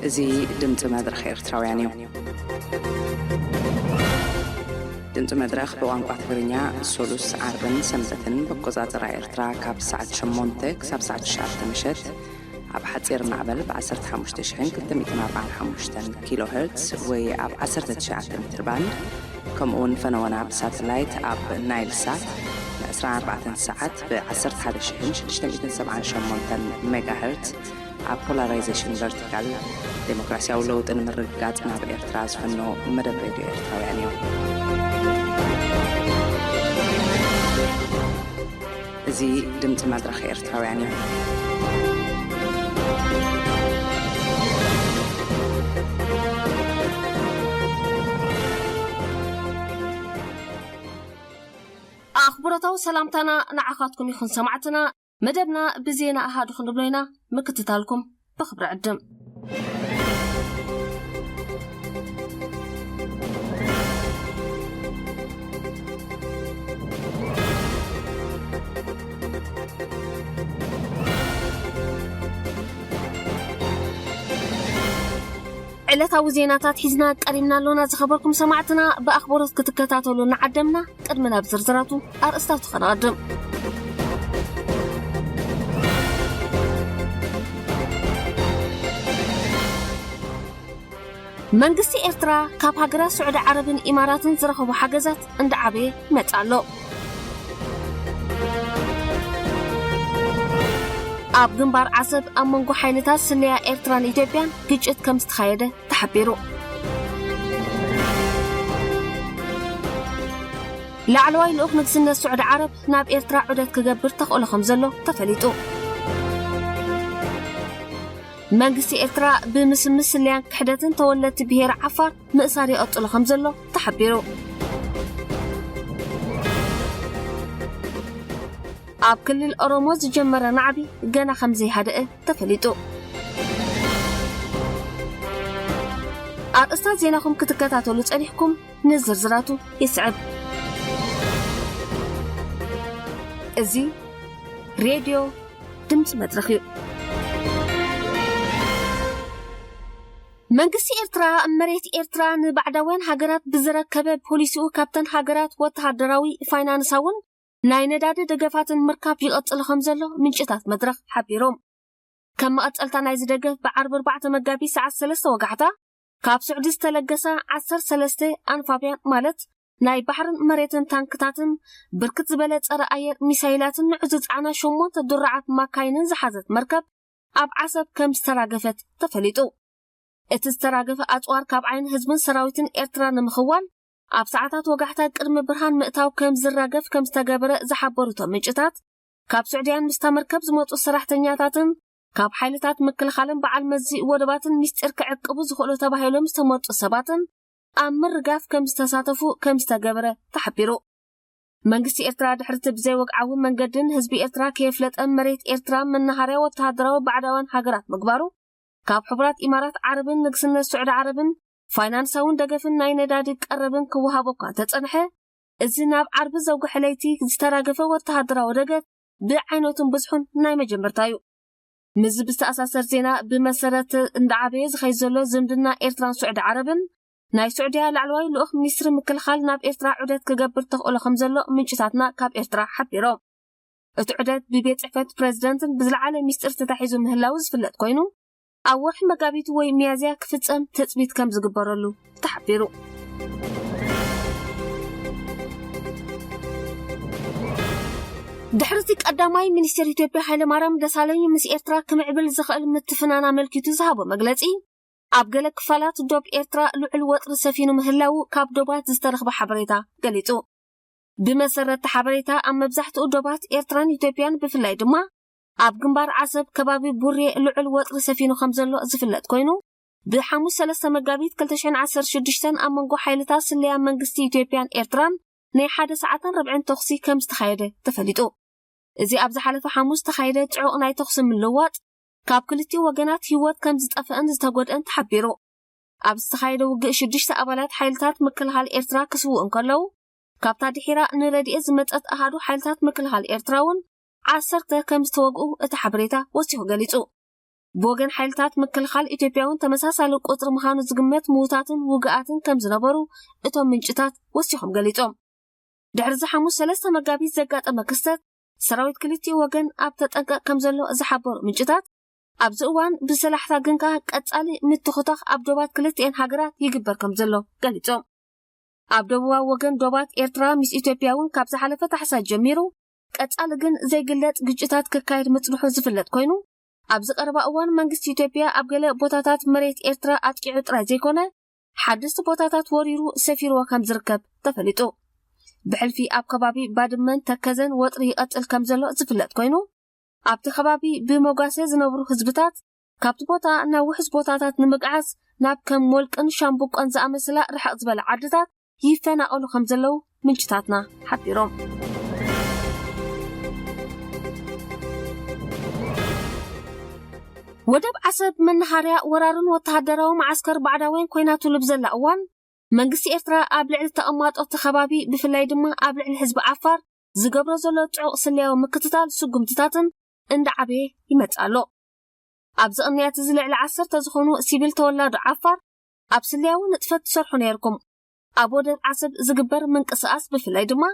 እዚ ድምፂ መድረኽ ኤርትራውያን እዩ። ድምፂ መድረኽ ብቋንቋ ትግርኛ ሶሉስ፣ ዓርብን ሰንበትን ብኣቆፃፅራ ኤርትራ ካብ ሰዓት ሸሞንተ ክሳብ ሰዓት ትሽዓተ ምሸት ኣብ ሓፂር ማዕበል ብ ዓሰርተ ሓሙሽተ ሽሕን ክልተ ሚእትን ኣርባዓን ሓሙሽተን ኪሎ ሄርትስ ወይ ኣብ ዓሰርተ ትሽዓተ ሜትር ባንድ፣ ከምኡ እውን ፈነወና ብሳተላይት ኣብ ናይል ሳት ን ዕስራን ኣርባዕተን ሰዓት ብ ዓሰርተ ሓደ ሽሕን ሽዱሽተ ሚእትን ሰብዓን ሸሞንተን ሜጋ ሄርትስ ኣብ ፖላራይዜሽን ቨርቲካል፣ ዴሞክራሲያዊ ለውጢ ንምርግጋጽ ናብ ኤርትራ ዝፍኖ መደብ ሬድዮ ኤርትራውያን እዩ። እዚ ድምጺ መድረኽ ኤርትራውያን እዩ። ኣኽብሮታዊ ሰላምታና ንዓኻትኩም ይኹን ሰማዕትና። መደብና ብዜና ኣሃዱ ክንብሎ ኢና፣ ምክትታልኩም ብኽብሪ ዕድም። ዕለታዊ ዜናታት ሒዝና ቀሪብና ኣሎና። ዝኸበርኩም ሰማዕትና፣ ብኣኽብሮት ክትከታተሉ ንዓደምና። ቅድሚ ናብ ዝርዝራቱ ኣርእስታቱ ከነቐድም። መንግስቲ ኤርትራ ካብ ሃገራት ስዑዲ ዓረብን ኢማራትን ዝረኸቦ ሓገዛት እንዳዓበየ ይመጽእ ኣሎ። ኣብ ግንባር ዓሰብ ኣብ መንጎ ሓይልታት ስለያ ኤርትራን ኢትዮጵያን ግጭት ከም ዝተኻየደ ተሓቢሩ። ላዕለዋይ ልኡኽ ንግስነት ስዑዲ ዓረብ ናብ ኤርትራ ዑደት ክገብር ተኽእሎ ከም ዘሎ ተፈሊጡ። መንግስቲ ኤርትራ ብምስምስ ስለያን ክሕደትን ተወለድቲ ብሄር ዓፋር ምእሳር ይቐጽሎ ከም ዘሎ ተሓቢሩ። ኣብ ክልል ኦሮሞ ዝጀመረ ናዕቢ ገና ከም ዘይሃደአ ተፈሊጡ። ኣርእስታት ዜናኹም ክትከታተሉ ጸኒሕኩም፣ ንዝርዝራቱ ይስዕብ። እዚ ሬድዮ ድምፂ መድረኽ እዩ። መንግስቲ ኤርትራ መሬት ኤርትራ ንባዕዳውያን ሃገራት ብዝረከበ ፖሊሲኡ ካብተን ሃገራት ወተሃደራዊ፣ ፋይናንሳውን ናይ ነዳዲ ደገፋትን ምርካብ ይቐጽል ከም ዘሎ ምንጭታት መድረኽ ሓቢሮም። ከም መቐጸልታ ናይዚ ደገፍ ብዓርቢ ኣርባዕተ መጋቢት ሰዓት ሰለስተ ወጋሕታ ካብ ስዑዲ ዝተለገሳ ዓሰርተ ሰለስተ ኣንፋብያን ማለት ናይ ባሕርን መሬትን ታንክታትን ብርክት ዝበለ ጸረ ኣየር ሚሳይላትን ንዑ ዝጸዓና ሸሞንተ ድሩዓት ማካይንን ዝሓዘት መርከብ ኣብ ዓሰብ ከም ዝተራገፈት ተፈሊጡ። እቲ ዝተራገፈ ኣጽዋር ካብ ዓይኒ ህዝብን ሰራዊትን ኤርትራ ንምኽዋል ኣብ ሰዓታት ወጋሕታ ቅድሚ ብርሃን ምእታው ከም ዝራገፍ ከም ዝተገበረ ዝሓበሩ እቶም ምንጭታት፣ ካብ ስዑድያን ምስታ መርከብ ዝመጹ ሰራሕተኛታትን ካብ ሓይልታት ምክልኻልን በዓል መዚ ወደባትን ሚስጢር ክዕቅቡ ዝኽእሉ ተባሂሎም ዝተመርጹ ሰባትን ኣብ ምርጋፍ ከም ዝተሳተፉ ከም ዝተገበረ ተሓቢሩ። መንግስቲ ኤርትራ ድሕሪ እቲ ብዘይወግዓዊ መንገድን ህዝቢ ኤርትራ ከየፍለጠ መሬት ኤርትራ መናሃርያ ወተሃደራዊ ባዕዳውያን ሃገራት ምግባሩ፣ ካብ ሕቡራት ኢማራት ዓረብን ንግስነት ስዑዲ ዓረብን ፋይናንሳውን ደገፍን ናይ ነዳዲ ቀረብን ክወሃቦ እኳ እንተጸንሐ፣ እዚ ናብ ዓርቢ ዘውግሐ ለይቲ ዝተራገፈ ወተሃደራዊ ደገፍ ብዓይነቱን ብዝሑን ናይ መጀመርታ እዩ። ምስዚ ብዝተኣሳሰር ዜና፣ ብመሰረት እንዳዓበየ ዝኸይድ ዘሎ ዝምድና ኤርትራን ስዑዲ ዓረብን፣ ናይ ስዑድያ ላዕለዋይ ልኡኽ ሚኒስትሪ ምክልኻል ናብ ኤርትራ ዑደት ክገብር ተኽእሎ ከም ዘሎ ምንጭታትና ካብ ኤርትራ ሓቢሮም። እቲ ዑደት ብቤት ጽሕፈት ፕሬዝደንትን ብዝለዓለ ሚስጥር ተታሒዙ ምህላው ዝፍለጥ ኮይኑ፣ ኣብ ወርሒ መጋቢት ወይ ሚያዝያ ክፍጸም ትጽቢት ከም ዝግበረሉ ተሓቢሩ። ድሕሪ እቲ ቀዳማይ ሚኒስትር ኢትዮጵያ ሃይለማርያም ደሳለኝ ምስ ኤርትራ ክምዕብል ዝኽእል ምትፍናን ኣመልኪቱ ዝሃቦ መግለጺ፣ ኣብ ገለ ክፋላት ዶብ ኤርትራ ልዑል ወጥሪ ሰፊኑ ምህላዉ ካብ ዶባት ዝተረኽበ ሓበሬታ ገሊጹ። ብመሰረት እቲ ሓበሬታ፣ ኣብ መብዛሕትኡ ዶባት ኤርትራን ኢትዮጵያን፣ ብፍላይ ድማ ኣብ ግንባር ዓሰብ ከባቢ ቡሬ ልዑል ወጥሪ ሰፊኑ ከም ዘሎ ዝፍለጥ ኮይኑ፣ ብሓሙስ ሰለስተ መጋቢት ክልተ ሽሕን ዓሰርተ ሽዱሽተን ኣብ መንጎ ሓይልታት ስለያ መንግስቲ ኢትዮጵያን ኤርትራን ናይ ሓደ ሰዓትን ርብዕን ተኹሲ ከም ዝተኻየደ ተፈሊጡ። እዚ ኣብ ዝሓለፈ ሓሙስ ዝተኻየደ ጽዑቕ ናይ ተኹሲ ምልውዋጥ፣ ካብ ክልቲኡ ወገናት ህይወት ከም ዝጠፍአን ዝተጎድአን ተሓቢሩ። ኣብ ዝተኻየደ ውግእ ሽዱሽተ ኣባላት ሓይልታት ምክልኻል ኤርትራ ክስውኡ እንከለዉ፣ ካብታ ድሒራ ንረድኤት ዝመጸት ኣሃዱ ሓይልታት ምክልኻል ኤርትራ እውን ዓሰርተ ከም ዝተወግኡ እቲ ሓበሬታ ወሲኹ ገሊጹ። ብወገን ሓይልታት ምክልኻል ኢትዮጵያ እውን ተመሳሳሊ ቁጽሪ ምዃኑ ዝግመት ምዉታትን ውግኣትን ከም ዝነበሩ እቶም ምንጭታት ወሲኾም ገሊጾም። ድሕሪ እዚ ሓሙስ ሰለስተ መጋቢት ዘጋጠመ ክስተት ሰራዊት ክልቲኡ ወገን ኣብ ተጠንቀቕ ከም ዘሎ ዝሓበሩ ምንጭታት፣ ኣብዚ እዋን ብሰላሕታ ግን ከኣ ቀጻሊ ምትኹታኽ ኣብ ዶባት ክልቲኤን ሃገራት ይግበር ከም ዘሎ ገሊጾም። ኣብ ደቡባዊ ወገን ዶባት ኤርትራ ምስ ኢትዮጵያ እውን ካብ ዝሓለፈ ታሕሳስ ጀሚሩ ቀጻሊ ግን ዘይግለጽ ግጭታት ክካየድ ምጽንሑ ዝፍለጥ ኮይኑ፣ ኣብዚ ቀረባ እዋን መንግስቲ ኢትዮጵያ ኣብ ገለ ቦታታት መሬት ኤርትራ ኣጥቂዑ ጥራይ ዘይኮነ፣ ሓደስቲ ቦታታት ወሪሩ ሰፊርዎ ከም ዝርከብ ተፈሊጡ። ብሕልፊ ኣብ ከባቢ ባድመን ተከዘን ወጥሪ ይቐጽል ከም ዘሎ ዝፍለጥ ኮይኑ፣ ኣብቲ ከባቢ ብመጓሰ ዝነብሩ ህዝብታት ካብቲ ቦታ ናብ ውሑስ ቦታታት ንምግዓዝ ናብ ከም ሞልቅን ሻምብቆን ዝኣመሰላ ርሕቕ ዝበለ ዓድታት ይፈናቐሉ ከም ዘለዉ ምንጭታትና ሓቢሮም። ወደብ ዓሰብ መናሃርያ ወራርን ወተሃደራዊ መዓስከር ባዕዳውያን ኮይናትሉ ብዘላ እዋን፣ መንግስቲ ኤርትራ ኣብ ልዕሊ ተቐማጦ እቲ ከባቢ፣ ብፍላይ ድማ ኣብ ልዕሊ ህዝቢ ዓፋር ዝገብሮ ዘሎ ጽዑቕ ስለያዊ ምክትታል ስጉምትታትን እንዳዓበየ ይመጽእ ኣሎ። ኣብዚ ቅንያት እዚ ልዕሊ ዓሰርተ ዝኾኑ ሲቪል ተወላዶ ዓፋር ኣብ ስለያዊ ንጥፈት ትሰርሑ ነይርኩም፣ ኣብ ወደብ ዓሰብ ዝግበር ምንቅስቓስ ብፍላይ ድማ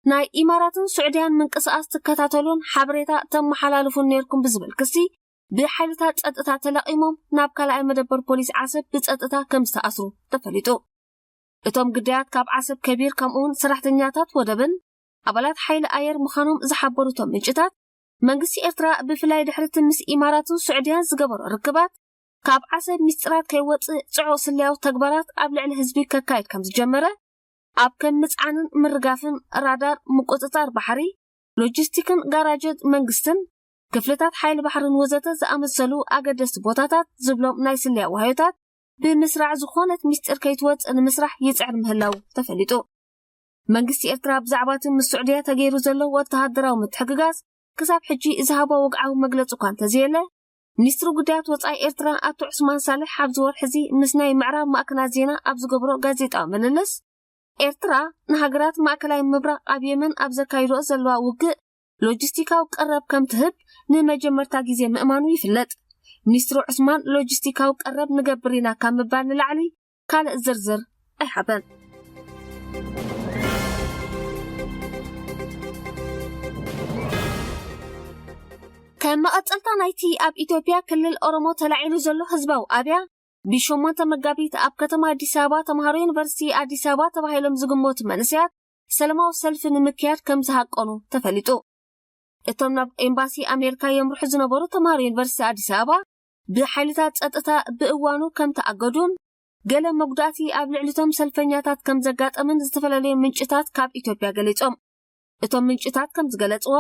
ናይ ኢማራትን ስዑድያን ምንቅስቓስ ትከታተሉን ሓበሬታ ተመሓላልፉን ነይርኩም ብዝብል ክሲ ብሓይልታት ጸጥታ ተለቒሞም ናብ ካልኣይ መደበር ፖሊስ ዓሰብ ብጸጥታ ከም ዝተኣስሩ ተፈሊጡ። እቶም ግዳያት ካብ ዓሰብ ከቢር ከምኡውን ሰራሕተኛታት ወደብን ኣባላት ሓይሊ ኣየር ምዃኖም ዝሓበሩ እቶም ምንጭታት፣ መንግስቲ ኤርትራ ብፍላይ ድሕሪ እቲ ምስ ኢማራትን ስዑድያን ዝገበሮ ርክባት ካብ ዓሰብ ሚስጥራት ከይወጽእ ጽዑቕ ስለያዊ ተግባራት ኣብ ልዕሊ ህዝቢ ከካይድ ከም ዝጀመረ፣ ኣብ ከም ምጽዓንን ምርጋፍን፣ ራዳር፣ ምቁጽጻር ባሕሪ፣ ሎጂስቲክን ጋራጀት መንግስትን ክፍልታት ሓይሊ ባሕርን ወዘተ ዝኣመሰሉ ኣገደስቲ ቦታታት ዝብሎም ናይ ስለያ ዋህዮታት ብምስራዕ ዝኾነት ሚስጥር ከይትወጽእ ንምስራሕ ይጽዕር ምህላው ተፈሊጡ። መንግስቲ ኤርትራ ብዛዕባ እቲ ምስ ስዑድያ ተገይሩ ዘሎ ወተሃደራዊ ምትሕግጋዝ ክሳብ ሕጂ ዝሃቦ ወግዓዊ መግለጺ እኳ እንተዘየለ፣ ሚኒስትሪ ጉዳያት ወጻኢ ኤርትራ ኣቶ ዑስማን ሳልሕ ኣብዚ ወርሒ እዚ ምስ ናይ ምዕራብ ማዕከናት ዜና ኣብ ዝገብሮ ጋዜጣዊ ምልልስ፣ ኤርትራ ንሃገራት ማእከላይ ምብራቕ ኣብ የመን ኣብ ዘካይድኦ ዘለዋ ውግእ ሎጂስቲካዊ ቀረብ ከም ትህብ ንመጀመርታ ግዜ ምእማኑ ይፍለጥ። ሚኒስትሪ ዑስማን ሎጂስቲካዊ ቀረብ ንገብር ኢና ካብ ምባል ንላዕሊ ካልእ ዝርዝር ኣይሃበን። ከም መቐጸልታ ናይቲ ኣብ ኢትዮጵያ ክልል ኦሮሞ ተላዒሉ ዘሎ ህዝባዊ ኣብያ፣ ብሸሞንተ መጋቢት ኣብ ከተማ ኣዲስ ኣበባ ተምሃሮ ዩኒቨርሲቲ ኣዲስ ኣበባ ተባሂሎም ዝግመቱ መንእሰያት ሰላማዊ ሰልፊ ንምክያድ ከም ዝሃቀኑ ተፈሊጡ። እቶም ናብ ኤምባሲ ኣሜሪካ የምርሑ ዝነበሩ ተምሃሮ ዩኒቨርሲቲ ኣዲስ ኣበባ ብሓይልታት ጸጥታ ብእዋኑ ከም ተኣገዱን ገለ መጉዳእቲ ኣብ ልዕሊቶም ሰልፈኛታት ከም ዘጋጠምን ዝተፈላለዩ ምንጭታት ካብ ኢትዮጵያ ገሊጾም። እቶም ምንጭታት ከም ዝገለጽዎ፣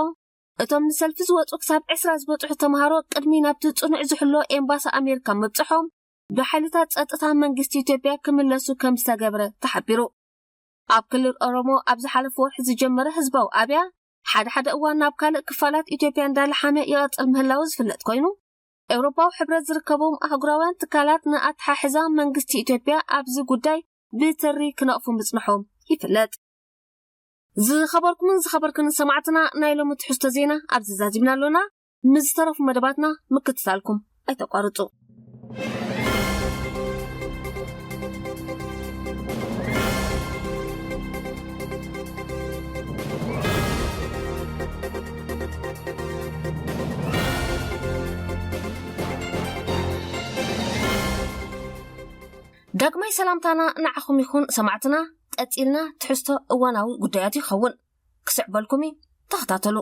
እቶም ንሰልፊ ዝወጹ ክሳብ ዕስራ ዝበጽሑ ተምሃሮ ቅድሚ ናብቲ ጽኑዕ ዝሕሎ ኤምባሲ ኣሜሪካ ምብጽሖም ብሓይልታት ጸጥታ መንግስቲ ኢትዮጵያ ክምለሱ ከም ዝተገብረ ተሓቢሩ። ኣብ ክልል ኦሮሞ ኣብ ዝሓለፈ ወርሒ ዝጀመረ ህዝባዊ ኣብያ ሓደ ሓደ እዋን ናብ ካልእ ክፋላት ኢትዮጵያ እንዳለሓመ ይቐጽል ምህላው ዝፍለጥ ኮይኑ፣ ኤውሮፓዊ ሕብረት ዝርከቦም ኣህጉራውያን ትካላት ንኣተሓሕዛ መንግስቲ ኢትዮጵያ ኣብዚ ጉዳይ ብትሪ ክነቕፉ ምጽንሖም ይፍለጥ። ዝኸበርኩምን ዝኸበርክን ሰማዕትና፣ ናይ ሎሚ ትሕዝቶ ዜና ኣብዚ ዛዚምና ኣሎና። ምስ ዝተረፉ መደባትና ምክትታልኩም ኣይተቋርጹ። ዳግማይ ሰላምታና ንዓኹም ይኹን ሰማዕትና። ቀጺልና ትሕዝቶ እዋናዊ ጉዳያት ይኸውን። ክስዕበልኩም እዩ። ተኸታተሉ።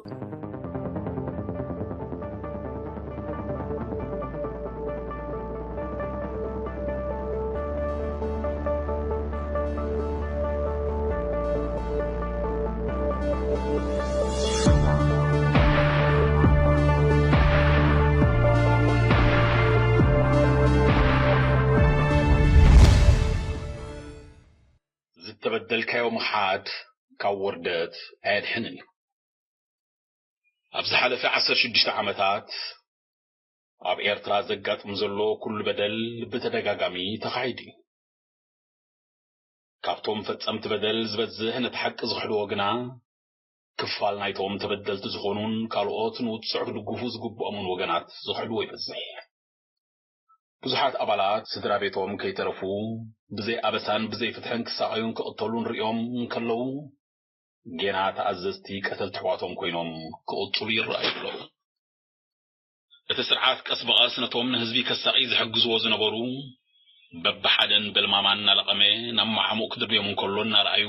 ዝተበደልካዮ ምኽሓድ ካብ ውርደት ኣየድሕንን እዩ። ኣብ ዝሓለፈ ዓሰርተ ሽዱሽተ ዓመታት ኣብ ኤርትራ ዘጋጥም ዘሎ ኩሉ በደል ብተደጋጋሚ ተኻይዱ እዩ። ካብቶም ፈጸምቲ በደል ዝበዝሕ ነቲ ሓቂ ዝኽሕድዎ ግና፣ ክፋል ናይቶም ተበደልቲ ዝኾኑን ካልኦት ንውጽዕ ክድግፉ ዝግብኦምን ወገናት ዝኽሕድዎ ይበዝሕ። ብዙሓት ኣባላት ስድራ ቤቶም ከይተረፉ ብዘይ ኣበሳን ብዘይ ፍትሕን ክሳቐዩን ክቕተሉን ርእዮም እንከለዉ፣ ጌና ተኣዘዝቲ ቀተልቲ ኣሕዋቶም ኮይኖም ክቕጽሉ ይረኣዩ ኣለዉ። እቲ ስርዓት ቀስ ብቐስ ነቶም ንህዝቢ ከሳቒ ዝሕግዝዎ ዝነበሩ በብሓደን በልማማ እናለቐመ ናብ መዓሙቕ ክድርብዮም እንከሎ እናረኣዩ፣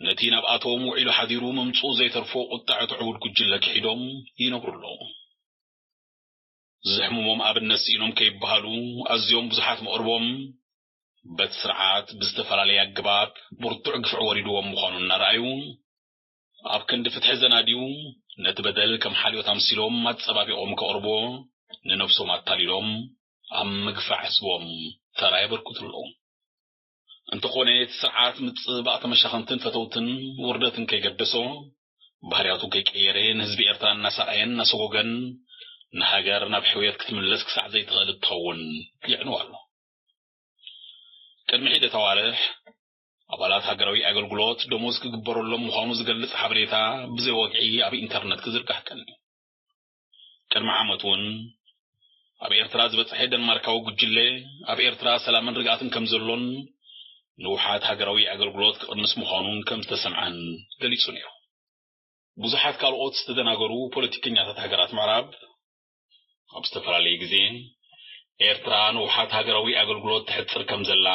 ነቲ ናብኣቶም ውዒሉ ሓዲሩ ምምጽኡ ዘይተርፎ ቁጣዕ እቲ ዕቡድ ጉጅለ ክሒዶም ይነብሩ ኣለዉ። ዝሕምሞም ኣብነት ስኢኖም ከይበሃሉ ኣዝዮም ብዙሓት መቕርቦም በቲ ስርዓት ብዝተፈላለየ ኣገባብ ብርቱዕ ግፍዒ ወሪድዎም ምዃኑ እናረኣዩ፣ ኣብ ክንዲ ፍትሒ ዘናድዩ ነቲ በደል ከም ሓልዮት ኣምሲሎም ኣጸባቢቖም ከቕርቦ ንነብሶም ኣታሊሎም ኣብ ምግፋዕ ህዝቦም ተራ የበርክቱ ኣለዉ። እንተኾነ እቲ ስርዓት ምጽባቕ ተመሻኸንትን ፈተውትን ውርደትን ከይገደሶ፣ ባህርያቱ ከይቀየረ ንህዝቢ ኤርትራ እናሳቐየን እናሰጎገን ንሃገር ናብ ሕውየት ክትምለስ ክሳዕ ዘይትኽእል እትኸውን የዕንዋ ኣሎ። ቅድሚ ሒደት ኣዋርሕ ኣባላት ሃገራዊ ኣገልግሎት ደሞዝ ክግበረሎም ምዃኑ ዝገልጽ ሓበሬታ ብዘይ ወግዒ ኣብ ኢንተርነት ክዝርጋሕ ቀንዩ። ቅድሚ ዓመት እውን ኣብ ኤርትራ ዝበጽሐ ደንማርካዊ ጉጅለ ኣብ ኤርትራ ሰላምን ርግኣትን ከም ዘሎን ንውሓት ሃገራዊ ኣገልግሎት ክቕንስ ምዃኑን ከም ዝተሰምዐን ገሊጹ ነይሩ። ብዙሓት ካልኦት ዝተደናገሩ ፖለቲከኛታት ሃገራት ምዕራብ ኣብ ዝተፈላለየ ግዜ ኤርትራ ንውሓት ሃገራዊ ኣገልግሎት ተሕጽር ከም ዘላ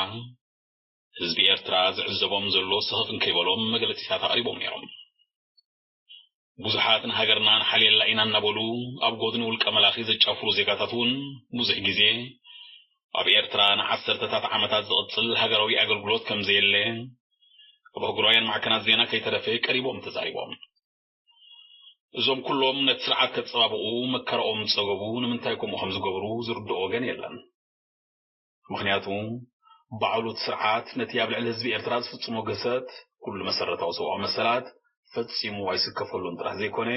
ህዝቢ ኤርትራ ዝዕዘቦም ዘሎ ስኽፍ እንከይበሎም መግለጺታት ኣቕሪቦም ነይሮም። ብዙሓት ንሃገርና ንሓልየላ ኢና እናበሉ ኣብ ጎድኒ ውልቀ መላኺ ዘጫፍሩ ዜጋታት እውን ብዙሕ ግዜ ኣብ ኤርትራ ንዓሰርተታት ዓመታት ዝቕጽል ሃገራዊ ኣገልግሎት ከም ዘየለ ኣብ ኣህጉራውያን ማዕከናት ዜና ከይተረፈ ቀሪቦም ተዛሪቦም። እዞም ኩሎም ነቲ ስርዓት ከጸባብቑ መከራኦም ዝጸገቡ ንምንታይ ከምኡ ከም ዝገብሩ ዝርድኦ ወገን የለን። ምኽንያቱ ባዕሉ እቲ ስርዓት ነቲ ኣብ ልዕሊ ህዝቢ ኤርትራ ዝፍጽሞ ግህሰት ኩሉ መሰረታዊ ሰብኣዊ መሰላት ፈጺሙ ኣይስከፈሉን ጥራሕ ዘይኮነ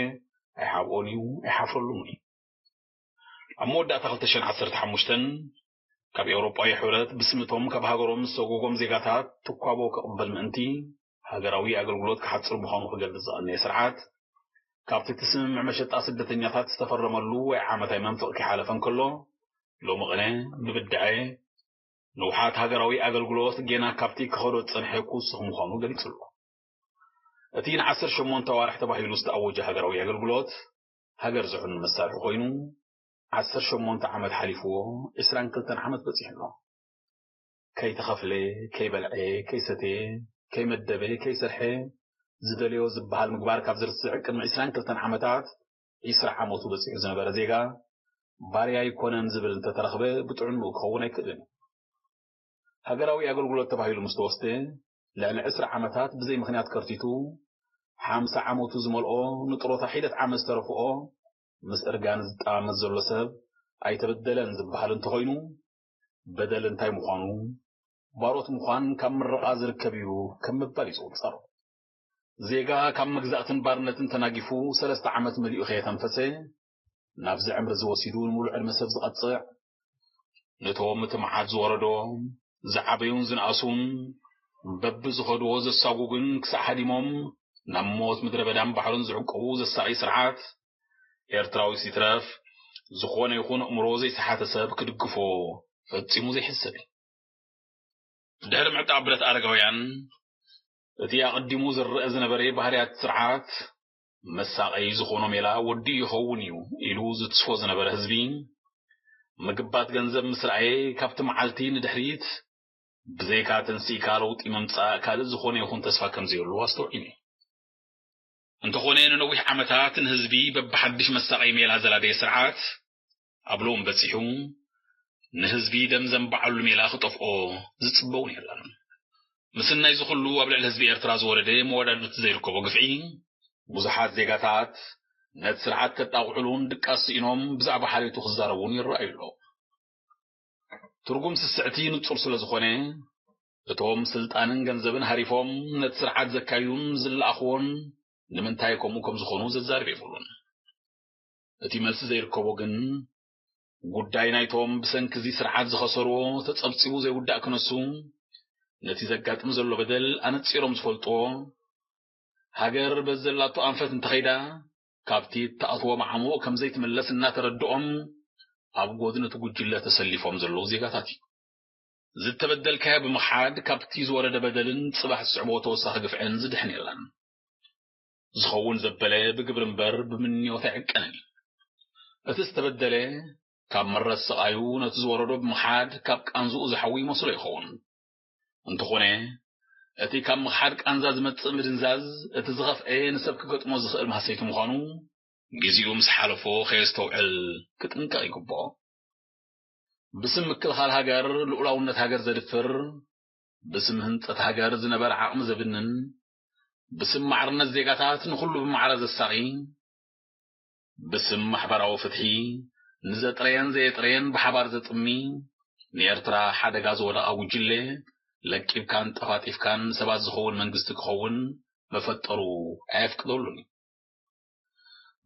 ኣይሓብኦን እዩ ኣይሓፍረሉን እዩ። ኣብ መወዳእታ ክልተ ሽሕን ዓሰርተ ሓሙሽተን ካብ ኤውሮጳዊ ሕብረት ብስምቶም ካብ ሃገሮም ዝሰጎጎም ዜጋታት ትኳቦ ክቕበል ምእንቲ ሃገራዊ ኣገልግሎት ክሓጽር ምዃኑ ክገልጽ ዝቐነየ ስርዓት፣ ካብቲ እቲ ስምምዕ መሸጣ ስደተኛታት ዝተፈረመሉ ወይ ዓመታይ መንፍቕ ከይሓለፈ እንከሎ፣ ሎሚ ቅነ ብብድዐ ንውሓት ሃገራዊ ኣገልግሎት ጌና ካብቲ ክኸዶ ዝጸንሐ ክውስኽ ምዃኑ ገሊጹ ኣሎ። እቲ ንዓሰርተ ሸሞንተ ኣዋርሕ ተባሂሉ ዝተኣወጀ ሃገራዊ ኣገልግሎት ሃገር ዘዕኑ መሳርሒ ኮይኑ፣ ዓሰርተ ሸሞንተ ዓመት ሓሊፍዎ ዕስራን ክልተን ዓመት በጺሑ ኣሎ። ከይተኸፍለ፣ ከይበልዐ፣ ከይሰተየ፣ ከይመደበ፣ ከይሰርሐ፣ ዝደለዮ ዝበሃል ምግባር ካብ ዝርስዕ ቅድሚ ዕስራን ክልተን ዓመታት ዕስራ ዓመቱ በጺሑ ዝነበረ ዜጋ ባርያ ኣይኮነን ዝብል እንተተረኽበ ብጥዕንኡ ክኸውን ኣይክእልን እዩ። ሃገራዊ ኣገልግሎት ተባሂሉ ምስ ተወስደ ልዕሊ ዕስራ ዓመታት ብዘይ ምኽንያት ከርቲቱ ሓምሳ ዓመቱ ዝመልኦ ንጥሮታ ሒደት ዓመት ዝተረፍኦ ምስ እርጋን ዝጠማመት ዘሎ ሰብ ኣይተበደለን ዝበሃል እንተኾይኑ በደል እንታይ ምዃኑ ባሮት ምዃን ካብ ምርቓ ዝርከብ እዩ ከም ምባል እዩ ዝቑጸር። ዜጋ ካብ መግዛእትን ባርነትን ተናጊፉ ሰለስተ ዓመት መሊኡ ከየተንፈሰ ናብዚ ዕምሪ እዚ ወሲዱ ንሙሉእ ዕድመ ሰብ ዝቐጽዕ፣ ነቶም እቲ መዓት ዝወረዶ ዝዓበዩን ዝነኣሱን በብዝኸድዎ ዘሳጉግን ክሳዕ ሃዲሞም ናብ ሞት ምድረ በዳን ባሕርን ዝዕቀቡ ዘሳቒ ስርዓት ኤርትራዊ ሲትረፍ ዝኾነ ይኹን ኣእምሮ ዘይሰሓተ ሰብ ክድግፎ ፈጺሙ ዘይሕሰብ እዩ። ድሕሪ ምዕጣቕ ብረት ኣረጋውያን እቲ ኣቐዲሙ ዝረአ ዝነበረ ባህርያት ስርዓት መሳቐዪ ዝኾኖ ሜላ ወዲ ይኸውን እዩ ኢሉ ዝትስፎ ዝነበረ ህዝቢ ምግባት ገንዘብ ምስ ረኣየ ካብቲ መዓልቲ ንድሕሪት ብዘይካ ተንሲእካ ለውጢ ምምጻእ ካልእ ዝኾነ ይኹን ተስፋ ከም ዘየሉ ኣስተውዒሉ። እንተኾነ ንነዊሕ ዓመታት ንህዝቢ በብሓድሽ መሳቐዪ ሜላ ዘላደየ ስርዓት ኣብ ሎም በጺሑ ንህዝቢ ደም ዘንብዓሉ ሜላ ክጠፍኦ ዝጽበ እውን የለን። ምስናይ እዚ ኩሉ ኣብ ልዕሊ ህዝቢ ኤርትራ ዝወረደ መወዳድርቲ ዘይርከቦ ግፍዒ ብዙሓት ዜጋታት ነቲ ስርዓት ከጣቕዕሉን ድቃስ ስኢኖም ብዛዕባ ሓልዮቱ ክዛረቡን ይረኣዩ ኣለዉ። ትርጉም ስስዕቲ ንጹር ስለ ዝኾነ እቶም ስልጣንን ገንዘብን ሃሪፎም ነቲ ስርዓት ዘካይዱን ዝለኣኽዎን ንምንታይ ከምኡ ከም ዝኾኑ ዘዛርብ የብሉን። እቲ መልሲ ዘይርከቦ ግን ጉዳይ ናይቶም ብሰንኪ እዚ ስርዓት ዝኸሰርዎ ተጸብጺቡ ዘይውዳእ ክነሱ ነቲ ዘጋጥም ዘሎ በደል ኣነጺሮም ዝፈልጥዎ ሃገር በዘላቶ ኣንፈት እንተኸይዳ ካብቲ እትኣትዎ መዓሙቕ ከም ዘይትምለስ እናተረድኦም ኣብ ጎድኒ እቲ ጉጅለ ተሰሊፎም ዘለዉ ዜጋታት እዩ። ዝተበደልካዮ ብምኽሓድ ካብቲ ዝወረደ በደልን ጽባሕ ዝስዕቦ ተወሳኺ ግፍዕን ዝድሕን የለን። ዝኸውን ዘበለ ብግብሪ እምበር ብምንዮት ኣይዕቀንን እዩ። እቲ ዝተበደለ ካብ መረት ስቓዩ ነቲ ዝወረዶ ብምኽሓድ ካብ ቃንዝኡ ዝሓዊ ይመስሎ ይኸውን። እንተኾነ እቲ ካብ ምኽሓድ ቃንዛ ዝመጽእ ምድንዛዝ እቲ ዝኸፍኤ ንሰብ ክገጥሞ ዝኽእል ማህሰይቲ ምዃኑ ግዜኡ ምስ ሓለፎ ከየስተውዕል ክጥንቀቕ ይግብኦ። ብስም ምክልኻል ሃገር ልኡላውነት ሃገር ዘድፍር፣ ብስም ህንጸት ሃገር ዝነበረ ዓቕሚ ዘብንን፣ ብስም ማዕርነት ዜጋታት ንኹሉ ብማዕረ ዘሳቒ፣ ብስም ማሕበራዊ ፍትሒ ንዘጥረየን ዘየጥረየን ብሓባር ዘጥሚ፣ ንኤርትራ ሓደጋ ዝወደቓ ጉጅለ ለቂብካን ጠፋጢፍካን ሰባት ዝኸውን መንግስቲ ክኸውን መፈጠሩ ኣየፍቅደሉን እዩ።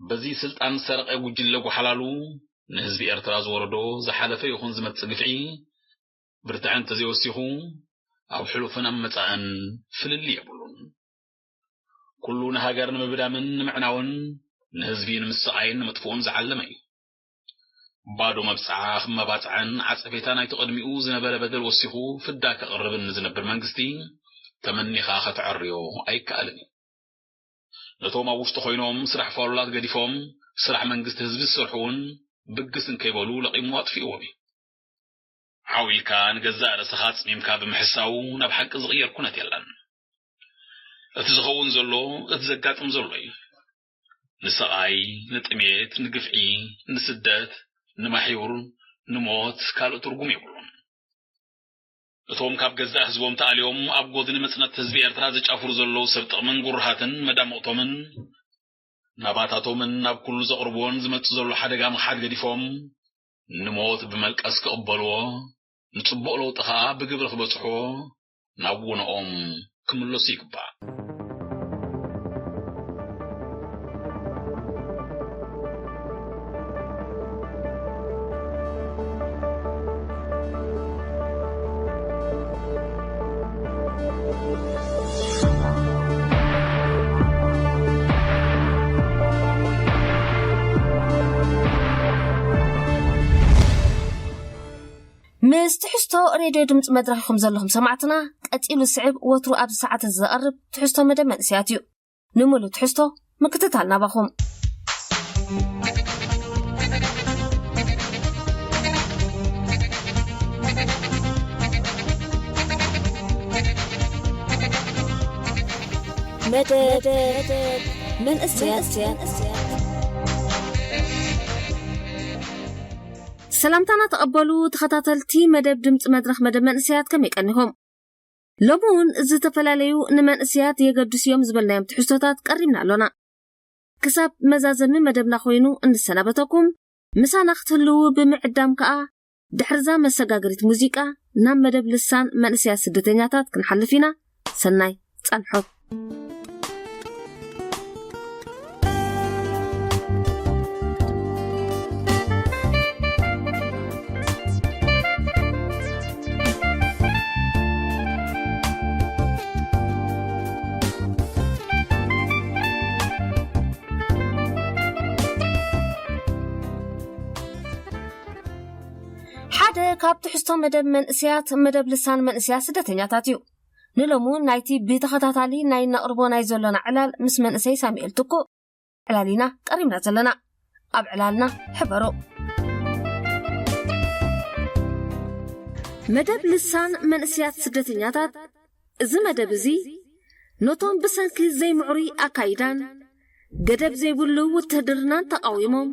በዚ ስልጣን ዝሰረቐ ጉጅለ ጓሓላሉ ንህዝቢ ኤርትራ ዝወረዶ ዝሓለፈ ይኹን ዝመጽእ ግፍዒ ብርትዐ እንተዘይወሲኹ ኣብ ሕሉፍን ኣብ መጻእን ፍልልይ የብሉን። ኩሉ ንሃገር ንምብዳምን ንምዕናውን ንህዝቢ ንምስቓይን ንምጥፍኡን ዝዓለመ እዩ። ባዶ መብጽዓ ክመባጽዐን ዓጸፌታ ናይቲ ቅድሚኡ ዝነበረ በደል ወሲኹ ፍዳ ከቕርብን ንዝነብር መንግስቲ ተመኒኻ ከተዐርዮ ኣይከኣልን እዩ። ነቶም ኣብ ውሽጢ ኮይኖም ስራሕ ፋሉላት ገዲፎም ስራሕ መንግስቲ ህዝቢ ዝሰርሑ እውን ብግስ እንከይበሉ ለቒሙ ኣጥፊእዎም እዩ። ዓው ኢልካ ንገዛእ ርእስኻ ኣጽሚምካ ብምሕሳው ናብ ሓቂ ዝቕየር ኩነት የለን። እቲ ዝኸውን ዘሎ እቲ ዘጋጥም ዘሎ እዩ። ንስቓይ፣ ንጥሜት፣ ንግፍዒ፣ ንስደት፣ ንማሕዩር፣ ንሞት ካልእ ትርጉም የብሉን። እቶም ካብ ገዛእ ህዝቦም ተኣልዮም ኣብ ጎድኒ መጽነትቲ ህዝቢ ኤርትራ ዝጫፍሩ ዘለዉ ሰብ ጥቕምን ጉርሃትን መዳምቕቶምን ናባታቶምን ናብ ኩሉ ዘቕርብዎን ዝመጽእ ዘሎ ሓደጋ ምኽሓድ ገዲፎም ንሞት ብመልቀስ ክቕበልዎ፣ ንጽቡቕ ለውጢ ኸኣ ብግብሪ ክበጽሕዎ ናብ ውነኦም ክምለሱ ይግባእ። ምስ ትሕዝቶ ሬድዮ ድምፂ መድረኽ ኢኹም ዘለኹም ሰማዕትና። ቀፂሉ ዝስዕብ ወትሩ ኣብዚ ሰዓት እዚ ዘቐርብ ትሕዝቶ መደብ መንእሰያት እዩ። ንምሉእ ትሕዝቶ ምክትታል ናባኹም። መደብ መንእሰያት። ሰላምታና ተቐበሉ ተኸታተልቲ መደብ ድምፂ መድረኽ መደብ መንእሰያት፣ ከመይ ቀኒኹም? ሎሚ እውን ዝተፈላለዩ ንመንእሰያት የገድሱ እዮም ዝበልናዮም ትሕዝቶታት ቀሪብና ኣሎና። ክሳብ መዛዘሚ መደብና ኮይኑ እንሰናበተኩም፣ ምሳና ክትህልዉ ብምዕዳም ከኣ ድሕርዛ መሰጋገሪት ሙዚቃ ናብ መደብ ልሳን መንእሰያት ስደተኛታት ክንሓልፍ ኢና። ሰናይ ጸንሖት። ሓደ ካብ ትሕዝቶ መደብ መንእሰያት፣ መደብ ልሳን መንእሰያት ስደተኛታት እዩ። ንሎሚ እውን ናይቲ ብተኸታታሊ ናይ ነቕርቦ ናይ ዘሎና ዕላል ምስ መንእሰይ ሳሙኤል ትኩእ ዕላል ኢና ቀሪብና ዘለና። ኣብ ዕላልና ሕበሩ። መደብ ልሳን መንእሰያት ስደተኛታት። እዚ መደብ እዚ ነቶም ብሰንኪ ዘይምዕሩይ ኣካይዳን ገደብ ዘይብሉ ውትህድርናን ተቓዊሞም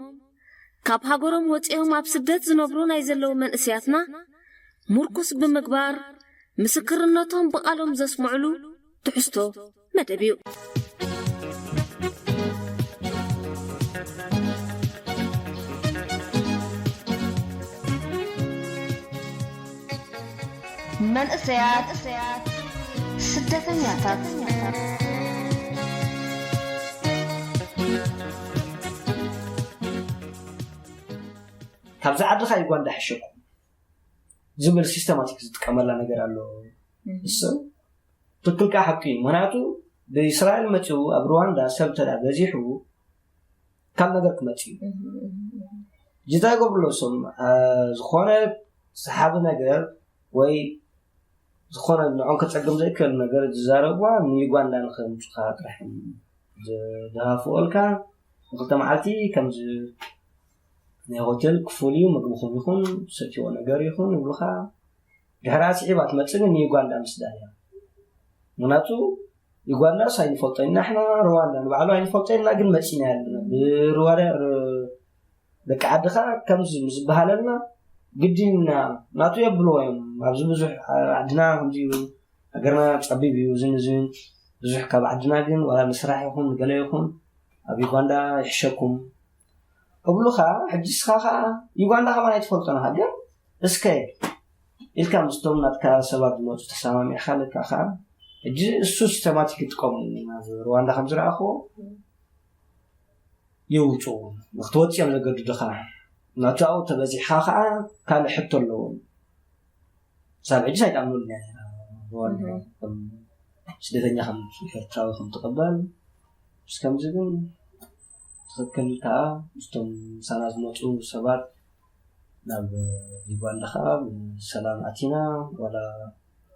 ካብ ሃገሮም ወጺኦም ኣብ ስደት ዝነብሩ ናይ ዘለዉ መንእሰያትና ምርኩስ ብምግባር ምስክርነቶም ብቓሎም ዘስምዕሉ ትሕዝቶ መደብ እዩ። መንእሰያት ስደተኛታት። ካብዛ ዓድኻ ዩጋንዳ ሕሸኩም ዝብል ሲስተማቲክ ዝጥቀመላ ነገር ኣሎ። እሱ ትክክል ከዓ ሓቂ እዩ። ምክንያቱ ብእስራኤል መፂኡ ኣብ ሩዋንዳ ሰብ እንተ በዚሑ ካብ ነገር ክመፅ እዩ። ጅታ ይገብርሎ እሶም ዝኾነ ሰሓቢ ነገር ወይ ዝኾነ ንዖም ከፀግም ዘይክእል ነገር ዝዛረብዋ ንዩጋንዳ ንኸምፁኻ ጥራሕ ዝደሃፍኦልካ ንክልተ መዓልቲ ከምዚ ናይ ሆቴል ክፉል እዩ፣ ምግብኹም ይኹን ሰትዎ ነገር ይኹን ይብሉኻ። ድሕራ ስዒባ ትመፅእ ግን ንዩጋንዳ ምስዳን እያ። ምክንያቱ ዩጋንዳስ ኣይንፈልጦ ኢና ንሕና፣ ሩዋንዳ ንባዕሉ ኣይንፈልጦ ኢና፣ ግን መፂና ኣለና ብሩዋዳ ደቂ ዓድኻ ከምዚ ዝበሃለልና ግድና ናቱ የብልዎ እዮም። ኣብዚ ብዙሕ ዓድና ከምዚ እዩ፣ ሃገርና ፀቢብ እዩ፣ እዝን እዝን ብዙሕ ካብ ዓድና ግን ዋላ ንስራሕ ይኹን ንገለ ይኹን ኣብ ዩጋንዳ ይሕሸኩም እብሉኻ። ሕጂ እስኻ ከዓ ዩጋንዳ ከማን ኣይትፈልጦን ኢኻ፣ ግን እስከ ኢልካ ምስቶም ናትካ ሰባት ዝመፁ ተሰማሚዕካ ለካ ከዓ ሕጂ እሱ ሲስተማቲክ ይጥቀሙ ናብ ሩዋንዳ ከም ዝረኣኽዎ ይውፁ ንክትወፅኦም ዘገድዱኻ ናቱ ኣብኡ ተበዚሕካ ከዓ ካልእ ሕቶ ኣለዎም። ሳብ ሕጂ ኣይጣምኑልና ሩዋንዳ ከም ስደተኛ ከም ኤርትራዊ ከም ትቕበል ምስ ከምዚ ግን ትኽክል ከዓ ምስቶም ምሳና ዝመፁ ሰባት ናብ ዩጋንዳ ከዓ ብሰላም ኣቲና ዋላ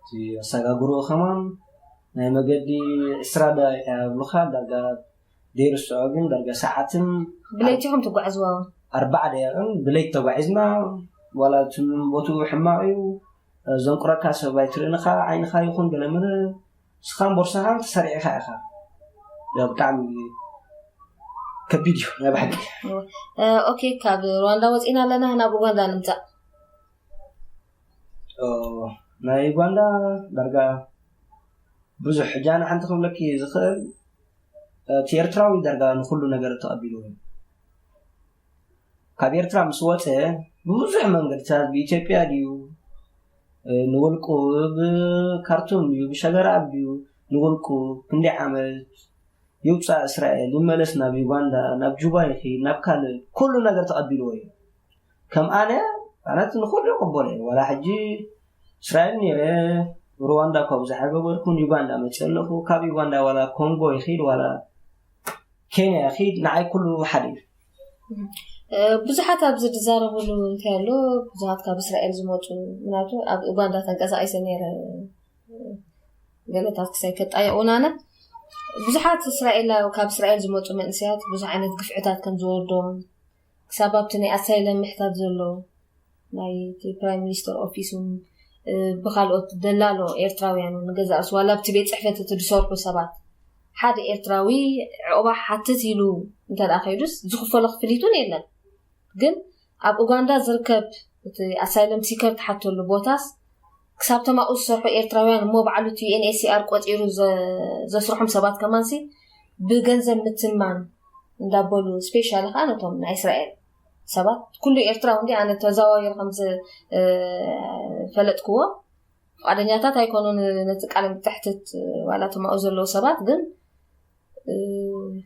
እቲ ኣሰጋግርኦ ከማን ናይ መገዲ ዕስራ ደቂቃ ይብሉካ ዳርጋ ዘይርስዖ ግን ዳርጋ ሰዓትን ብለይቲ ኢኹም ትጓዓዝዋ ኣርባዓ ደቂቕን ብለይቲ ተጓዒዝና ዋላ እቲ ቦትኡ ሕማቕ እዩ ዘንቁረካ ሰብ ኣይትርእንኻ ዓይንኻ ይኹን ገለመለ ስኻን ቦርሳኻን ተሰሪዕኻ ኢኻ ያው ብጣዕሚ ከቢድ እዩ ናይ ብሓቂ ኦኬ ካብ ሩዋንዳ ወፂና ኣለና ናብ ኡጋንዳ ንምፃእ ናይ ኡጋንዳ ዳርጋ ብዙሕ ሕጂ ኣነ ሓንቲ ክብለኪ ዝኽእል እቲ ኤርትራዊ ዳርጋ ንኩሉ ነገር ተቐቢሉ እዩ ካብ ኤርትራ ምስ ወፀ ብብዙሕ መንገድታት ብኢትዮጵያ ድዩ ንውልቁ ብካርቱም ድዩ ብሸገራብ ድዩ ንውልቁ ክንደይ ዓመት ይውፃእ እስራኤል ይመለስ ናብ ዩጋንዳ ናብ ጁባ ይኺድ ናብ ካልእ ኩሉ ነገር ተቐቢልዎ እዩ ከም ኣነ ኣነት ንኩሉ ይቕበሎ እዩ ዋላ ሕጂ እስራኤል ነይረ ሩዋንዳ እኳ ብዙሕ ኣይገበርኩን ዩጋንዳ መፅእ ኣለኹ ካብ ዩጋንዳ ዋላ ኮንጎ ይኺድ ዋላ ኬንያ ይኺድ ንዓይ ኩሉ ሓደ እዩ ብዙሓት ኣብዚ ዝዛረብሉ እንታይ ኣሎ ብዙሓት ካብ እስራኤል ዝመፁ ምክንያቱ ኣብ ኡጋንዳ ተንቀሳቂሰ ነይረ ገለታት ክሳይ ከጣየቁናነ ብዙሓት እስራኤል ካብ እስራኤል ዝመፁ መንእሰያት ብዙሕ ዓይነት ግፍዕታት ከም ዝወርዶም ክሳብ ኣብቲ ናይ ኣሳይለም ምሕታት ዘሎ ናይ ፕራይም ሚኒስተር ኦፊስ እውን ብካልኦት ደላሎ ኤርትራውያን ንገዛእ ርእሱ ዋላ ኣብቲ ቤት ፅሕፈት እቲ ዝሰርሑ ሰባት ሓደ ኤርትራዊ ዕቑባ ሓትት ኢሉ እንተ ከይዱስ ዝኽፈሎ ክፍሊት እውን የለን ግን ኣብ ኡጋንዳ ዝርከብ እቲ ኣሳይለም ሲከር ትሓተሉ ቦታስ ክሳብ ተማኡ ዝሰርሑ ኤርትራውያን እሞ በዓሉ እቲ ዩኤንኤችሲኣር ቆፂሩ ዘስርሖም ሰባት ከማንሲ ብገንዘብ ምትማን እንዳበሉ ስፔሻሊ ከዓ ነቶም ናይ እስራኤል ሰባት ኩሉ ኤርትራዊ እንዲ ኣነ ተዘዋዊረ ከም ዝፈለጥክዎ ፍቃደኛታት ኣይኮኑን ነቲ ቃለ ምትሕትት ዋላ ተማኡ ዘለዉ ሰባት ግን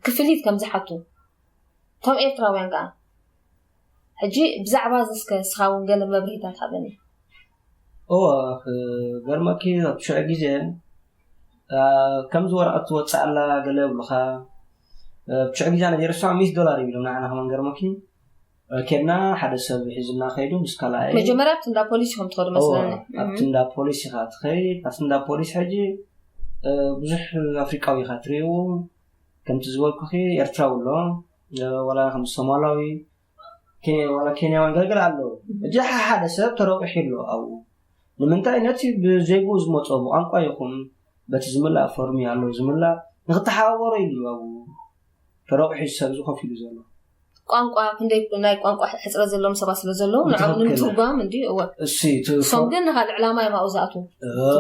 ክፍሊት ከም ዝሓቱ እቶም ኤርትራውያን ከዓ ሕጂ ብዛዕባ እዚ እስከ ንስኻ እውን ገለ መብርሂታት ሃበኒ እወ ክገርመኪ ኣብ ሽዑ ግዜ ከምዚ ወረቐት ትወፅእ ኣላ ገለ ይብሉኻ ኣብ ሽዑ ግዜ ነጀርሳ ሚስ ዶላር ይብሎም ንዓና ከማን ገርመኪ ኬድና ሓደ ሰብ ሒዝና ከይዱ ምስ ካልኣይ መጀመርያ ኣብቲ እንዳ ፖሊስ ኢኹም ትኸዱ መስለኒ ኣብቲ እንዳ ፖሊስ ኢኻ ትኸይድ ኣብቲ እንዳ ፖሊስ ሕጂ ብዙሕ ኣፍሪቃዊ ኢኻ ትርእይዎ ከምቲ ዝበልኩኺ ኤርትራዊ ኣሎ ዋላ ከም ሶማላዊ ዋላ ኬንያውያን ገለገለ ኣለዉ ሕጂ ሓደ ሰብ ተረቂሑ ኣሎ ኣብኡ ንምንታይ ነቲ ብዜግኡ ዝመፆ ብቋንቋ ይኹን በቲ ዝምላእ ፎርሚ ኣሎ ዝምላእ ንክተሓባበሮ ኢሉ እዩ ኣብኡ ተረቂሑ ሰብ ዝኮፍ ኢሉ ዘሎ ቋንቋ ክንደይ ናይ ቋንቋ ሕፅረት ዘለዎም ሰባት ስለ ዘለዉ ንዕኦም ንምትርጓም እንዲ እወ እሶም ግን ንካልእ ዕላማ እዮም ኣብኡ ዝኣትዉ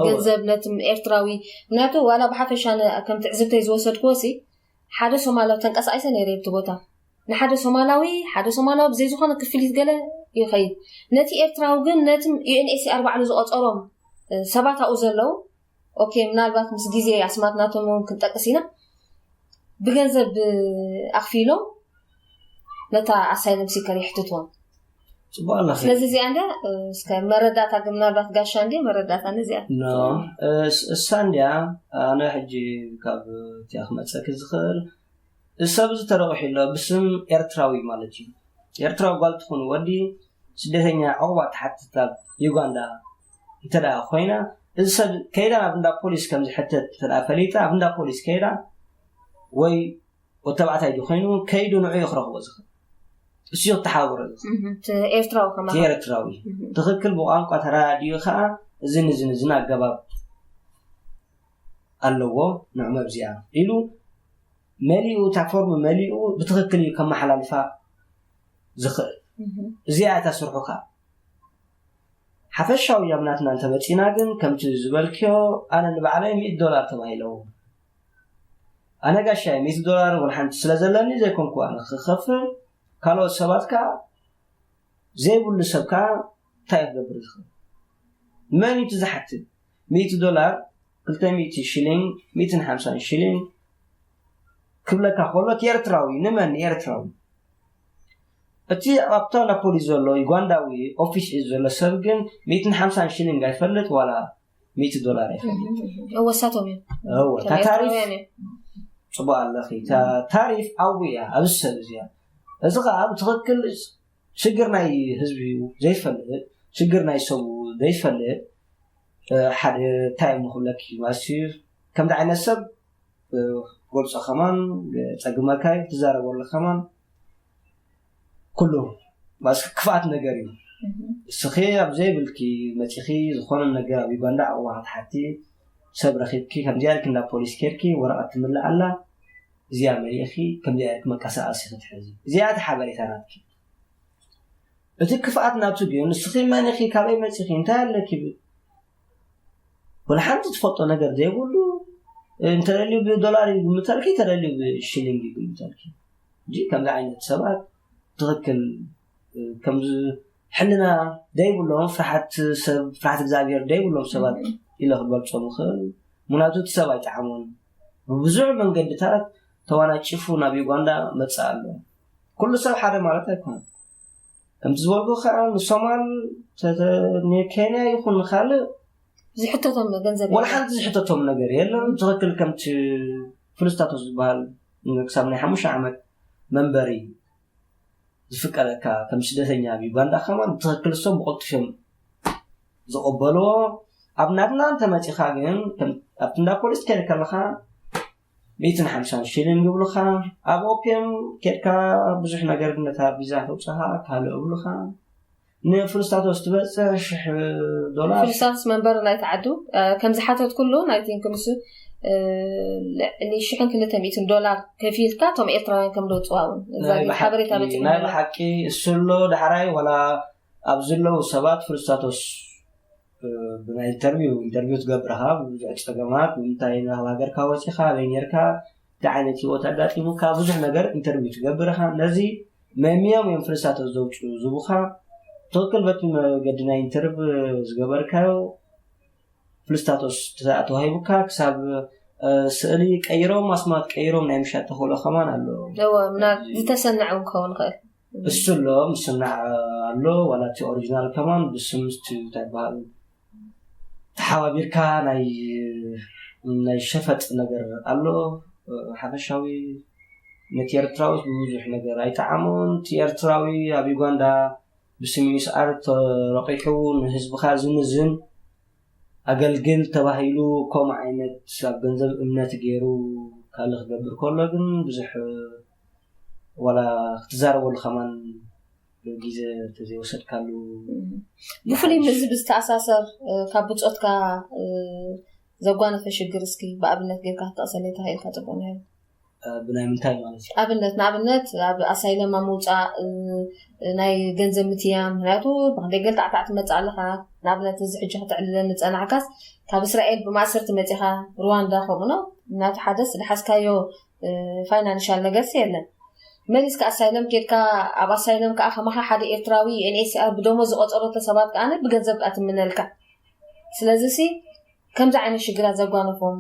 ገንዘብ ነቲ ኤርትራዊ ምክንያቱ ዋላ ብሓፈሻ ከም ትዕዝብተይ ዝወሰድክዎ ሲ ሓደ ሶማላዊ ተንቀሳቂሰ ነይረ ኣብቲ ቦታ ንሓደ ሶማላዊ ሓደ ሶማላዊ ብዘይ ዝኾነ ክፍሊት ገለ ይኸይድ ነቲ ኤርትራዊ ግን ነቲ ዩኤንኤችሲኣር ባዕሉ ዝቆፀሮም ሰባት ኣብኡ ዘለዉ ኦኬ ምናልባት ምስ ግዜ ኣስማት ናቶም እውን ክንጠቅስ ኢና ብገንዘብ ኣኽፊሎም ነታ ኣሳይለም ሲከር የሕትትዎም ፅቡቅ ኣለኺ ስለዚ እዚኣ እንደ እስከ መረዳእታ ግን ምናልባት ጋሻ እንደ መረዳእታ ነዚኣ እሳ እንዲያ ኣነ ሕጂ ካብ እቲኣ ክመፀኪ ዝኽእል ሰብ ዝተረቑሒ ኣሎ ብስም ኤርትራዊ ማለት እዩ ኤርትራዊ ጓል ትኹን ወዲ ስደተኛ ዕቑባ ትሓትት ኣብ ዩጋንዳ እንተ ደኣ ኮይና፣ እዚ ሰብ ከይዳ ናብ እንዳ ፖሊስ ከም ዝሕተት እንተ ደኣ ፈሊጣ፣ ኣብ እንዳ ፖሊስ ከይዳ ወይ ወተባዕታይ ድዩ ኮይኑ ከይዱ ንዑ እዩ ክረኽቦ ዝኽእል። እሱ እዩ ክተሓባበሮ ዝኽእል። እቲ ኤርትራዊ ከማኻ እቲ ኤርትራዊ ትኽክል ብቋንቋ ተረዳዲኡ ከዓ እዝን እዝን እዝን ኣገባብ ኣለዎ ንዑ መብዚኣ ኢሉ መሊኡ እታ ፎርም መሊኡ ብትኽክል እዩ ከመሓላልፋ ዝኽእል። እዚኣ እታ ስርሑ ከዓ ሓፈሻዊ ያምናትና እንተመፂና ግን ከምቲ ዝበልክዮ ኣነ ንባዕለይ ሚእቲ ዶላር ተባሂለዎ ኣነ ጋሻይ ሚእቲ ዶላር እውን ሓንቲ ስለ ዘለኒ ዘይኮንኩ ኣነ ክኸፍል ካልኦት ሰባት ከዓ ዘይብሉ ሰብ ከዓ እንታይ ክገብር ዝኽእል መን እዩ ዝሓትት ሚእቲ ዶላር ክልተ ሚእቲ ሽሊንግ ሚእትን ሓምሳን ሽሊንግ ክብለካ ከሎ እቲ ኤርትራዊ ንመን ኤርትራዊ እቲ ኣብታ ናፖሊ ዘሎ ዩጋንዳዊ ኦፊስ ሒዙ ዘሎ ሰብ ግን ሚእትን ሓምሳን ሽሊንግ ኣይፈልጥ ዋላ ሚእቲ ዶላር ኣይፈልጥ እወሳቶም እዮም እወ እታ ታሪፍ ጽቡቅ ኣለኺ እታ ታሪፍ ኣብኡ እያ ኣብዚ ሰብ እዚኣ እዚ ከዓ ብትኽክል ሽግር ናይ ህዝቢ እዩ ዘይፈልጥ ሽግር ናይ ሰቡ ዘይፈልጥ ሓደ እንታይ እዮም ንክብለኪ ማለት ከምዚ ዓይነት ሰብ ጎልፆ ከማን ፀግመካ እዩ ትዛረበሉ ከማን ኩሉ ማለት ክፍኣት ነገር እዩ እስኺ ኣብ ዘይብልኪ መፂኺ ዝኾነ ነገር ኣብ ዩጋንዳ ኣዋሃት ሓቲ ሰብ ረኺብኪ ከምዚኣ ኢልኪ እንዳ ፖሊስ ኬድኪ ወረቐት ትምልእ ኣላ እዚኣ መሊእኺ ከምዚኣ ኢልኪ መንቀሳቐሲ ክትሕዚ እዚኣ እቲ ሓበሬታ ናትኪ እቲ ክፍኣት ናቱ ግን እስኺ መን ኢኺ ካበይ መፂኺ እንታይ ኣለኪ ይብል ወላ ሓንቲ ትፈልጦ ነገር ዘይብሉ እንተደልዩ ብዶላር ይግምተልኪ ተደልዩ ብሽሊንግ ይግምተልኪ እንጂ ከምዚ ዓይነት ሰባት ትኽክል ከምዚ ሕልና ዘይብሎም ፍርሓት ሰብ ፍርሓት እግዚኣብሔር ዘይብሎም ሰባት ኢለ ክገልፆም ይኽእል ምክንያቱ እቲ ሰብ ኣይጠዓሞን ብብዙሕ መንገድታት ተዋናጭፉ ናብ ዩጋንዳ መፅእ ኣሎ ኩሉ ሰብ ሓደ ማለት ኣይኮነን ከምቲ ዝበልኩ ከዓ ንሶማል ኬንያ ይኹን ንካልእ ዝሕተቶም ገንዘብ ወላ ሓንቲ ዝሕተቶም ነገር የለን ትኽክል ከምቲ ፍልስታቶስ ዝበሃል ክሳብ ናይ ሓሙሽተ ዓመት መንበሪ ዝፍቀደካ ከም ስደተኛ ኣብ ዩጋንዳ ከማን ብትኽክል እሶም ብቕልጡፍ እዮም ዝቕበልዎ ኣብ ናትና እንተመፂኻ ግን ኣብቲ እንዳ ፖሊስ ትከይድ ከለኻ ሚእትን ሓምሳን ሽሊንግ ይብሉኻ ኣብ ኦፒየም ኬድካ ብዙሕ ነገር ነታ ቪዛ ተውፅኻ ካልእ ይብሉኻ ንፍልስታቶስ ትበፅሕ ሽሕ ዶላር ፍልስታቶስ መንበሪ ናይቲ ዓዱ ከም ዝሓተትኩሉ ናይ ቲንክ ንሱ ልዕሊ ሽሕን ክልተ ሚእትን ዶላር ከፊልካ እቶም ኤርትራውያን ከም ደውፅዋ እውን እዛ ናይ ግን ሓበሬታ በፂሑ ናይ ብሓቂ እሱ ኣሎ ዳሕራይ ዋላ ኣብ ዘለዉ ሰባት ፍልስታቶስ ብናይ ኢንተርቪው ኢንተርቪው ትገብርኻ ብዙሕ ፀገማት ንምንታይ ናብ ሃገርካ ወፂኻ ኣበይ ነርካ እንታይ ዓይነት ህይወት ኣጋጢሙካ ብዙሕ ነገር ኢንተርቪው ትገብር ኢኻ ነዚ መሚዮም እዮም ፍልስታቶስ ዘውፅኡ ዝቡኻ ትኽክል በቲ መገዲ ናይ ኢንተርቭ ዝገበርካዮ ፍልስታቶስ ተዋሂቡካ ክሳብ ስእሊ ቀይሮም ኣስማት ቀይሮም ናይ ምሻጥ ተኽእሎ ከማን ኣሎ ዝተሰነዐ እውን ክኸውን ይኽእል እሱ ኣሎ ምስናዕ ኣሎ ዋላ እቲ ኦሪጂናል ከማን ብስም እንታይ ይበሃል ተሓባቢርካ ናይ ናይ ሸፈጥ ነገር ኣሎ ሓፈሻዊ ነቲ ኤርትራዊ ብብዙሕ ነገር ኣይጠዓሞን እቲ ኤርትራዊ ኣብ ዩጋንዳ ብስሚኒስ ኣርት ተረቂሑ ንህዝብኻ ዝምዝን ኣገልግል ተባሂሉ ከምኡ ዓይነት ኣብ ገንዘብ እምነት ገይሩ ካልእ ክገብር ከሎ ግን ብዙሕ ዋላ ክትዛረበሉ ከማን ግዜ ተዘይወሰድካሉ ብፍሉይ ምስዚ ብዝተኣሳሰር ካብ ብፆትካ ዘጓነፈ ሽግር እስኪ ብኣብነት ጌርካ ክትጠቕሰለይ ተኽእልካ ፅቡቅ ነይሩ ብናይ ምንታይ ማለት እዩ ኣብነት ንኣብነት ኣብ ኣሳይለም ኣብ ምውፃእ ናይ ገንዘብ ምትያም ምክንያቱ ብክንደይ ገልጣዕጣዕ ትመፅእ ኣለካ ንኣብነት እዚ ሕጂ ክትዕልለኒ ፀናሕካስ ካብ እስራኤል ብማእሰርቲ መፂኻ ሩዋንዳ ከምኡ ነው እናቱ ሓደስ ዝሓዝካዮ ፋይናንሻል ነገርሲ የለን መሊስካ ኣሳይለም ኬድካ ኣብ ኣሳይለም ከዓ ከማኻ ሓደ ኤርትራዊ ዩኤንኤችሲኣር ብደሞዝ ዝቆፀረቶ ሰባት ከዓ ብገንዘብ ከዓ ትምነልካ ስለዚ ሲ ከምዚ ዓይነት ሽግራት ዘጓነፎም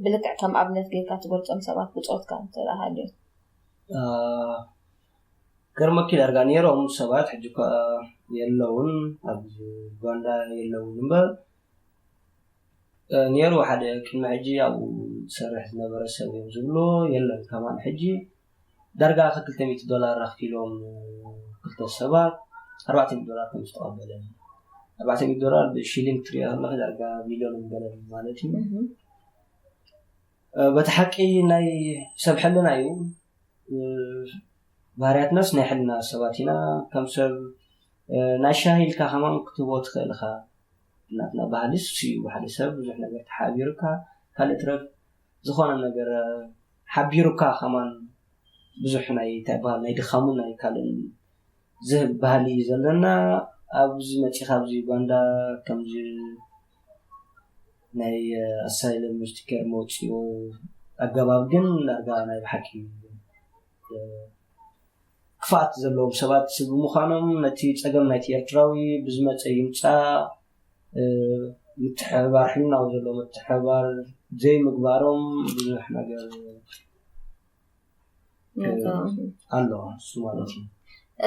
ብልክዕ ከም ኣብነት ጌርካ ትገልፆም ሰባት ብፆትካ እንተሃልዮም ገርመኪ ዳርጋ ነይሮም ሰባት ሕጂ እኳ የለውን ኣብ ዩጋንዳ የለውን እምበር ነይሩ ሓደ ቅድሚ ሕጂ ኣብኡ ዝሰርሕ ዝነበረ ሰብ እዮም ዝብሎ የለን ከማን ሕጂ ዳርጋ ከክልተ ሚእቲ ዶላር ኣኽፊሎም ክልተ ሰባት ኣርባዕተ ሚእቲ ዶላር ከም ዝተቐበለ። ኣርባዕተ ሚእቲ ዶላር ብሺሊንግ ትሪኦ ኣለኺ፣ ዳርጋ ሚልዮን ገለ ማለት እዩ። በቲ ሓቂ ናይ ሰብ ሕልና እዩ። ባህርያትናስ ናይ ሕልና ሰባት ኢና። ከም ሰብ ናይ ሻሂ ኢልካ ከማን ክትህቦ ትኽእል ኢኻ። ናትና ባህሊ እሱ እዩ። ሓደ ሰብ ብዙሕ ነገር ተሓቢሩካ፣ ካልእ ትረፍ ዝኾነ ነገር ሓቢሩካ ከማን ብዙሕ ናይ እንታይ በሃል ናይ ድኻሙን ናይ ካልእን ዝህብ ባህሊ እዩ ዘለና። ኣብዚ መፂኻ ኣብዚ ዩጋንዳ ከምዚ ናይ ኣሳይለም ምስቲከር መውፅኡ ኣገባብ ግን ዳርጋ ናይ ብሓቂ ክፍኣት ዘለዎም ሰባት ብምዃኖም ነቲ ፀገም ናይቲ ኤርትራዊ ብዝመፀ ይምፃእ ምትሕብባር ሕልናዊ ዘሎ ምትሕብባር ዘይምግባሮም ብዙሕ ነገር ኣሎ እሱ ማለት እዩ።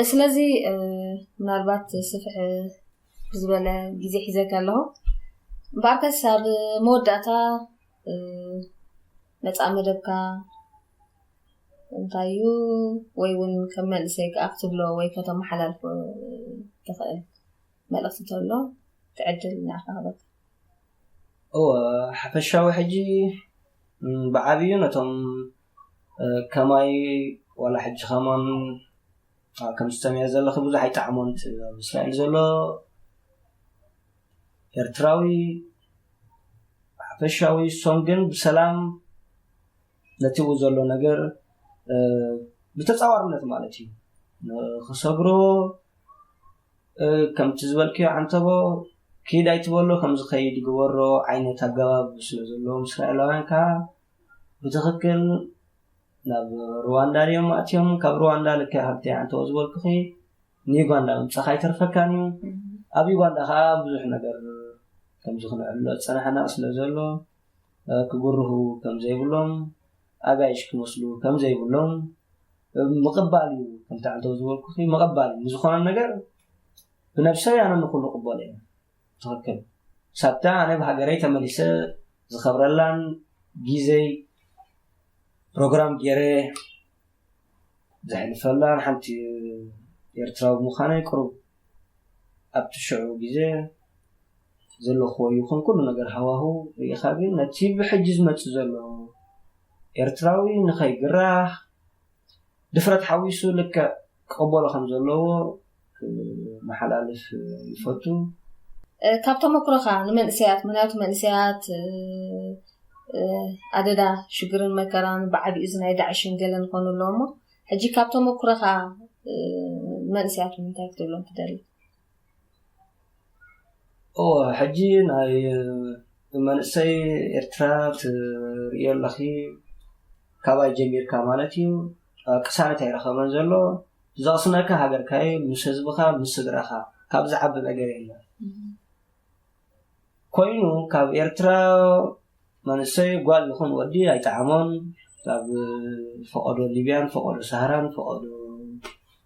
ስለዚ ምናልባት ስፍሕ ዝበለ ግዜ ሒዘካ ኣለኹ። እምበኣርከስ ኣብ መወዳእታ ነፃ መደብካ እንታይ እዩ ወይ እውን ከም መንእሰይ ከኣ ክትብሎ ወይ ከተመሓላልፎ ትኽእል መልእኽቲ ተሎ ትዕድል ንዓኻ ክበካ። እወ ሓፈሻዊ ሕጂ ብዓብዩ ነቶም ከማይ ዋላ ሕጂ ከማን ከም ዝሰምዐ ዘለኹ ብዙሕ ኣይጠዓሞን ኣብ እስራኤል ዘሎ ኤርትራዊ ሓፈሻዊ እሶም ግን ብሰላም ነቲ ኡ ዘሎ ነገር ብተፃዋርነት ማለት እዩ ክሰግሮ ከምቲ ዝበልክዮ ዓንተቦ ኪድ ኣይትበሎ ከም ዝኸይድ ግበሮ ዓይነት ኣገባብ ስለ ዘለዎም እስራኤላውያን ከዓ ብትኽክል ናብ ሩዋንዳ ድዮም ኣትዮም ካብ ሩዋንዳ ልክዕ ከምቲ ዓንተቦ ዝበልኩኺ ንዩጋንዳ ምምፃኻ ኣይተርፈካን እዩ ኣብ ዩጋንዳ ከዓ ብዙሕ ነገር ከምዚ ክንዕሎ ዝፀናሕና ስለ ዘሎ ክጉርሁ ከም ዘይብሎም ኣጋይሽ ክመስሉ ከም ዘይብሎም ምቕባል እዩ ከምቲ ዓንተቦ ዝበልኩኺ ምቕባል እዩ ንዝኾነ ነገር ብነብሰይ ኣነ ንኩሉ ቅበሎ እየ ትኽክል ሳብታ ኣነ ብሃገረይ ተመሊሰ ዝኸብረላን ግዜይ ፕሮግራም ገይረ ዘሕልፈላን ሓንቲ ኤርትራዊ ምዃነይ ቅሩብ ኣብቲ ሽዑ ግዜ ዘለኽዎ ይኹን ኩሉ ነገር ሃዋህው ርኢኻ ግን ነቲ ብሕጂ ዝመፅእ ዘሎ ኤርትራዊ ንኸይግራህ ድፍረት ሓዊሱ ልክዕ ክቕበሎ ከም ዘለዎ ክመሓላልፍ ይፈቱ። ካብ ተመክሮኻ ንመንእሰያት ምክንያቱ መንእሰያት ኣደዳ ሽግርን መከራን ብዓቢኡ እዚ ናይ ዳዕሽን ገለን ኮኑ ኣለዎ እሞ ሕጂ ካብ ተመክሮኻ መንእሰያት እንታይ ክትብሎም ትደሊ? እወ ሕጂ ናይ መንእሰይ ኤርትራ ትርእዮ ኣለኺ ካባይ ጀሚርካ ማለት እዩ ቅሳነት ኣይረኸበን ዘሎ ዘቕስነካ ሃገርካ እዩ ምስ ህዝብኻ ምስ ስድራኻ ካብ ዝዓቢ ነገር የለን ኮይኑ ካብ ኤርትራ መንእሰይ ጓል ይኹን ወዲ ኣይጠዓሞን ካብ ፈቐዶ ሊብያን ፈቐዶ ሳህራን ፈቐዶ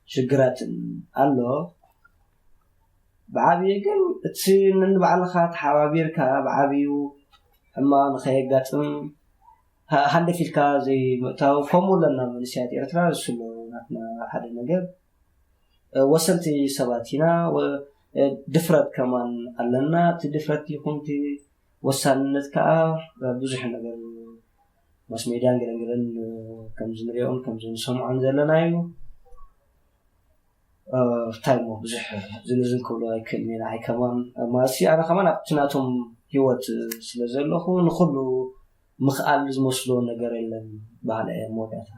ሽግራትን ኣሎ ብዓብዩ ግን እቲ ንንባዕልኻ ተሓባቢርካ ብዓብዩ ሕማ ንኸየጋጥም ሃንደፊልካ ዘይምእታው ከምኡ ኣለና መንእሰያት ኤርትራ እሱ ናትና ሓደ ነገር ወሰንቲ ሰባት ኢና ድፍረት ከማን ኣለና እቲ ድፍረት ይኹን ወሳንነት ከዓ ብዙሕ ነገር ማስ ሜድያን ገለንገለን ከምዚ ንሪኦን ከምዚ ንሰምዖን ዘለና እዩ እንታይ ሞ ብዙሕ ዝንዝን ክብሎ ኣይክእልን ኢና ኣይ ከማን ማለትሲ ኣነ ከማን ኣብቲ ናቶም ሂወት ስለ ዘለኹ ንኩሉ ምኽኣል ዝመስሎ ነገር የለን ባህለ እየ መወዳእታ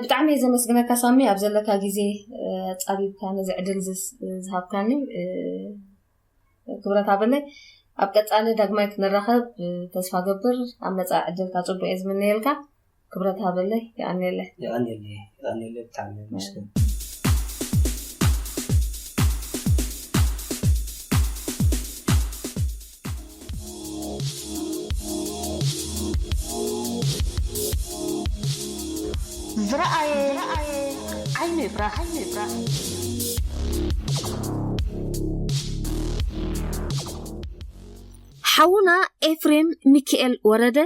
ብጣዕሚ እየ ዘመስግነካ ሳሚ ኣብ ዘለካ ግዜ ፃቢብካ ነዚ ዕድል ዝሃብካኒ ክብረት ሃበለይ ኣብ ቀፃሊ ዳግማይ ክንራኸብ ተስፋ ገብር ኣብ መፃ ዕድልካ ፅቡቅ እየ ዝምነየልካ ክብረት ሃበለይ የቀንየለይ የቀንየለይ የቀንየለይ ብጣዕሚ መስገን ዝረኣየ ዓይኑ ይፍራሕ ዓይኑ ይፍራሕ ሓውና ኤፍሬም ሚካኤል ወረደ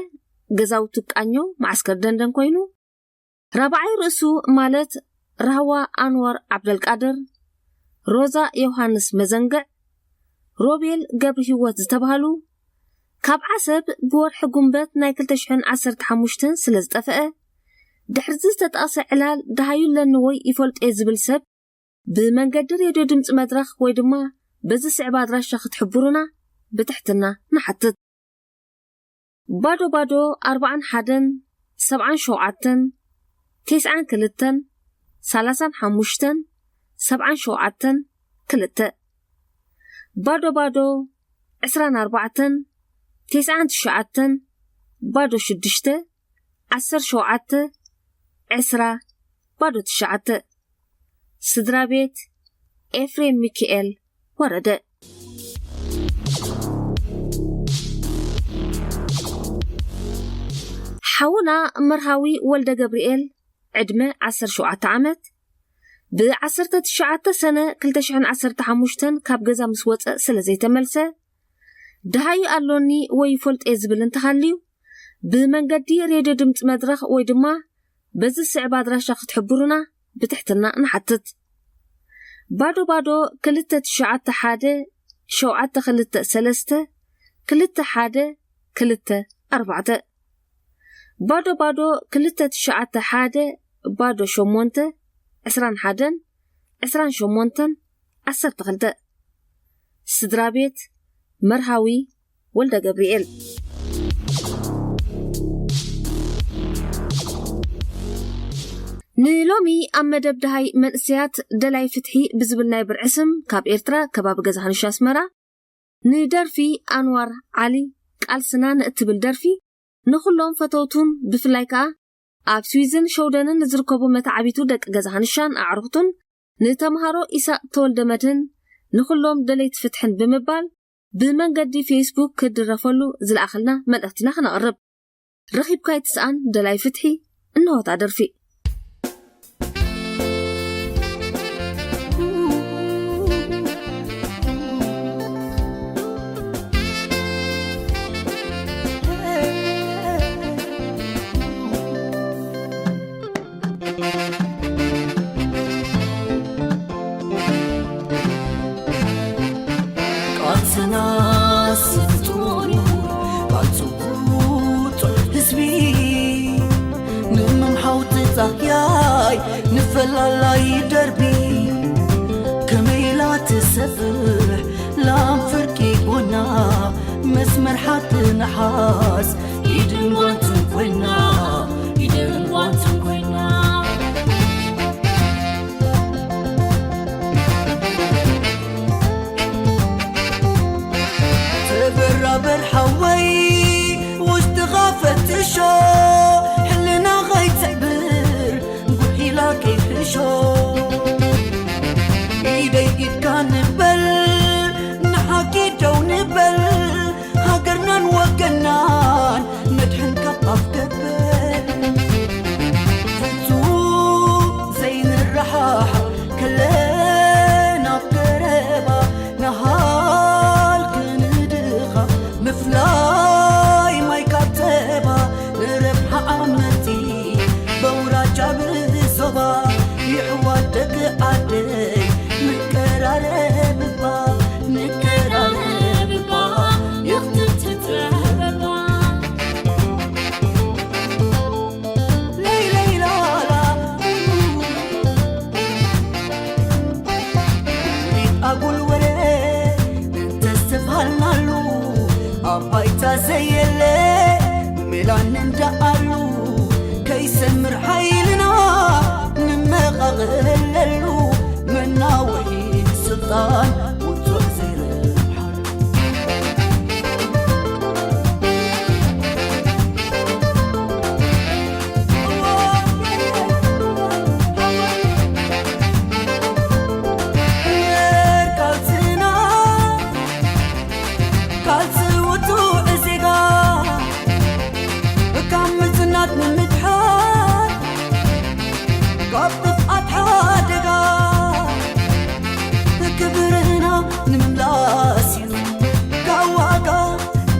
ገዛውቱ ቃኘው ማዕስከር ደንደን ኮይኑ ራብዓይ ርእሱ ማለት ራህዋ ኣንዋር ዓብደልቃድር፣ ሮዛ ዮሃንስ መዘንግዕ፣ ሮቤል ገብረ ህይወት ዝተባህሉ ካብ ዓሰብ ብወርሒ ጉንበት ናይ ክልተ ሽሕን ዓሰርተ ሓሙሽተን ስለ ዝጠፍአ፣ ድሕርዚ ዝተጠቕሰ ዕላል ደሃዩ ኣለኒ ወይ ይፈልጦ ዝብል ሰብ ብመንገዲ ሬድዮ ድምፂ መድረኽ ወይ ድማ በዚ ስዕብ ኣድራሻ ክትሕብሩና ብትሕትና ንሓትት። ባዶ ባዶ ኣርባዓን ሓደን ሰብዓን ሸውዓተን ተስዓን ክልተን ሰላሳን ሓሙሽተን ሰብዓን ሸውዓተን ክልተ። ባዶ ባዶ ዕስራን ኣርባዕተን ተስዓን ትሽዓተን ባዶ ሽዱሽተ ዓሰርተ ሸውዓተ ዕስራ ባዶ ትሽዓተ። ስድራ ቤት ኤፍሬም ሚካኤል ወረደ። ሓውና መርሃዊ ወልደ ገብርኤል ዕድመ ዓሰርተ ሸውዓተ ዓመት፣ ብ ዓሰርተ ትሽዓተ ሰነ ክልተ ሽሕን ዓሰርተ ሓሙሽተን ካብ ገዛ ምስ ወጸ ስለ ዘይተመልሰ፣ ደሃዩ ኣሎኒ ወይ ይፈልጦ ዝብል እንተሃልዩ፣ ብመንገዲ ሬድዮ ድምፂ መድረኽ ወይ ድማ በዚ ስዕብ ኣድራሻ ክትሕብሩና ብትሕትና ንሓትት። ባዶ ባዶ ክልተ ትሽዓተ ሓደ ሸውዓተ ክልተ ሰለስተ ክልተ ሓደ ክልተ ኣርባዕተ። ባዶ ባዶ ክልተ ትሽዓተ ሓደ ባዶ ሸሞንተ ዕስራን ሓደን ዕስራን ሸሞንተን ዓሰርተ ክልተ። ስድራ ቤት መርሃዊ ወልደ ገብርኤል። ንሎሚ ኣብ መደብ ደሃይ መንእሰያት ደላይ ፍትሒ ብዝብል ናይ ብርዒ ስም ካብ ኤርትራ ከባቢ ገዛ ሃንሽ ኣስመራ ንደርፊ ኣንዋር ዓሊ ቃልስና ንእትብል ደርፊ ንኹሎም ፈተውቱን ብፍላይ ከኣ ኣብ ስዊዝን ሸውደንን ንዝርከቡ መተዓቢቱ ደቂ ገዛ ሃንሻን ኣዕሩኽቱን ንተምሃሮ ኢሳቅ ተወልደ መድህን ንኹሎም ደለይቲ ፍትሕን ብምባል ብመንገዲ ፌስቡክ ክድረፈሉ ዝለኣኸልና መልእኽትና ክነቕርብ። ረኺብካ ኣይትስኣን ደላይ ፍትሒ፣ እንሆታ ደርፊ። ቃልስና ስልጡን እዩ፣ ቃልሱ ቁጡዕ ህዝቢ። ንምምሓው ተጻህያይ ንፈላላይ ደርቢ፣ ከመይ ኢላ ትሰፍሕ ላም ፍርቂ ጎና፣ መስመር ሓቂ ነሓስ ኢድን ጓንትን ኮይና፣ ኢድን ጓንትን ኮይና። ተበራበር ሓወይ ውሽጥኻ ፈትሾ፣ ሕልና ኸይትሕብር ጉሒላ ከይሕሾ። ኢደይ ኢድካ ንበል ንሓቂ ደው ንበል፣ ሃገርናን ወገናን መድሕን ካብ ኣፍ ገበል። ፍጹም ዘይንረሓሓቕ ከለና ኣብ ቀረባ፣ ንሃልኪ ንድኻ ምፍላይ ማይ ካብ ጸባ፣ ንረብሓ ዓመቲ በውራጃ ብዞባ፣ ይሕዋት ደቂ ዓደይ ንቀራረብባ፣ ንቀራረብባ፣ ይኽትም ትጥረበባ። ለይ ለይ ላላ፣ ኣጉል ወረ እንተስተብሃልናሉ፣ ኣብ ባይታ ዘየለ ሜላ ንንዳኣሉ፣ ከይሰምር ሓይልና ንመቓቐለሉ፣ መናውሒ ስልጣን ውጹዕ ዘይረብሓሉ። ቃልስና፣ ቃልሲ ውጹዕ ዜጋ፣ ካብ ምጽናት ንምድሓን፣ ካብ ጥፍኣት ሓደጋ፣ ክብርና ንምምላስ እዩ ካብ ዋጋ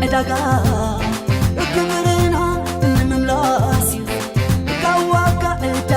ዕዳጋ። ክብርና ንምምላስ እዩ ካብ ዋጋ ዕዳጋ።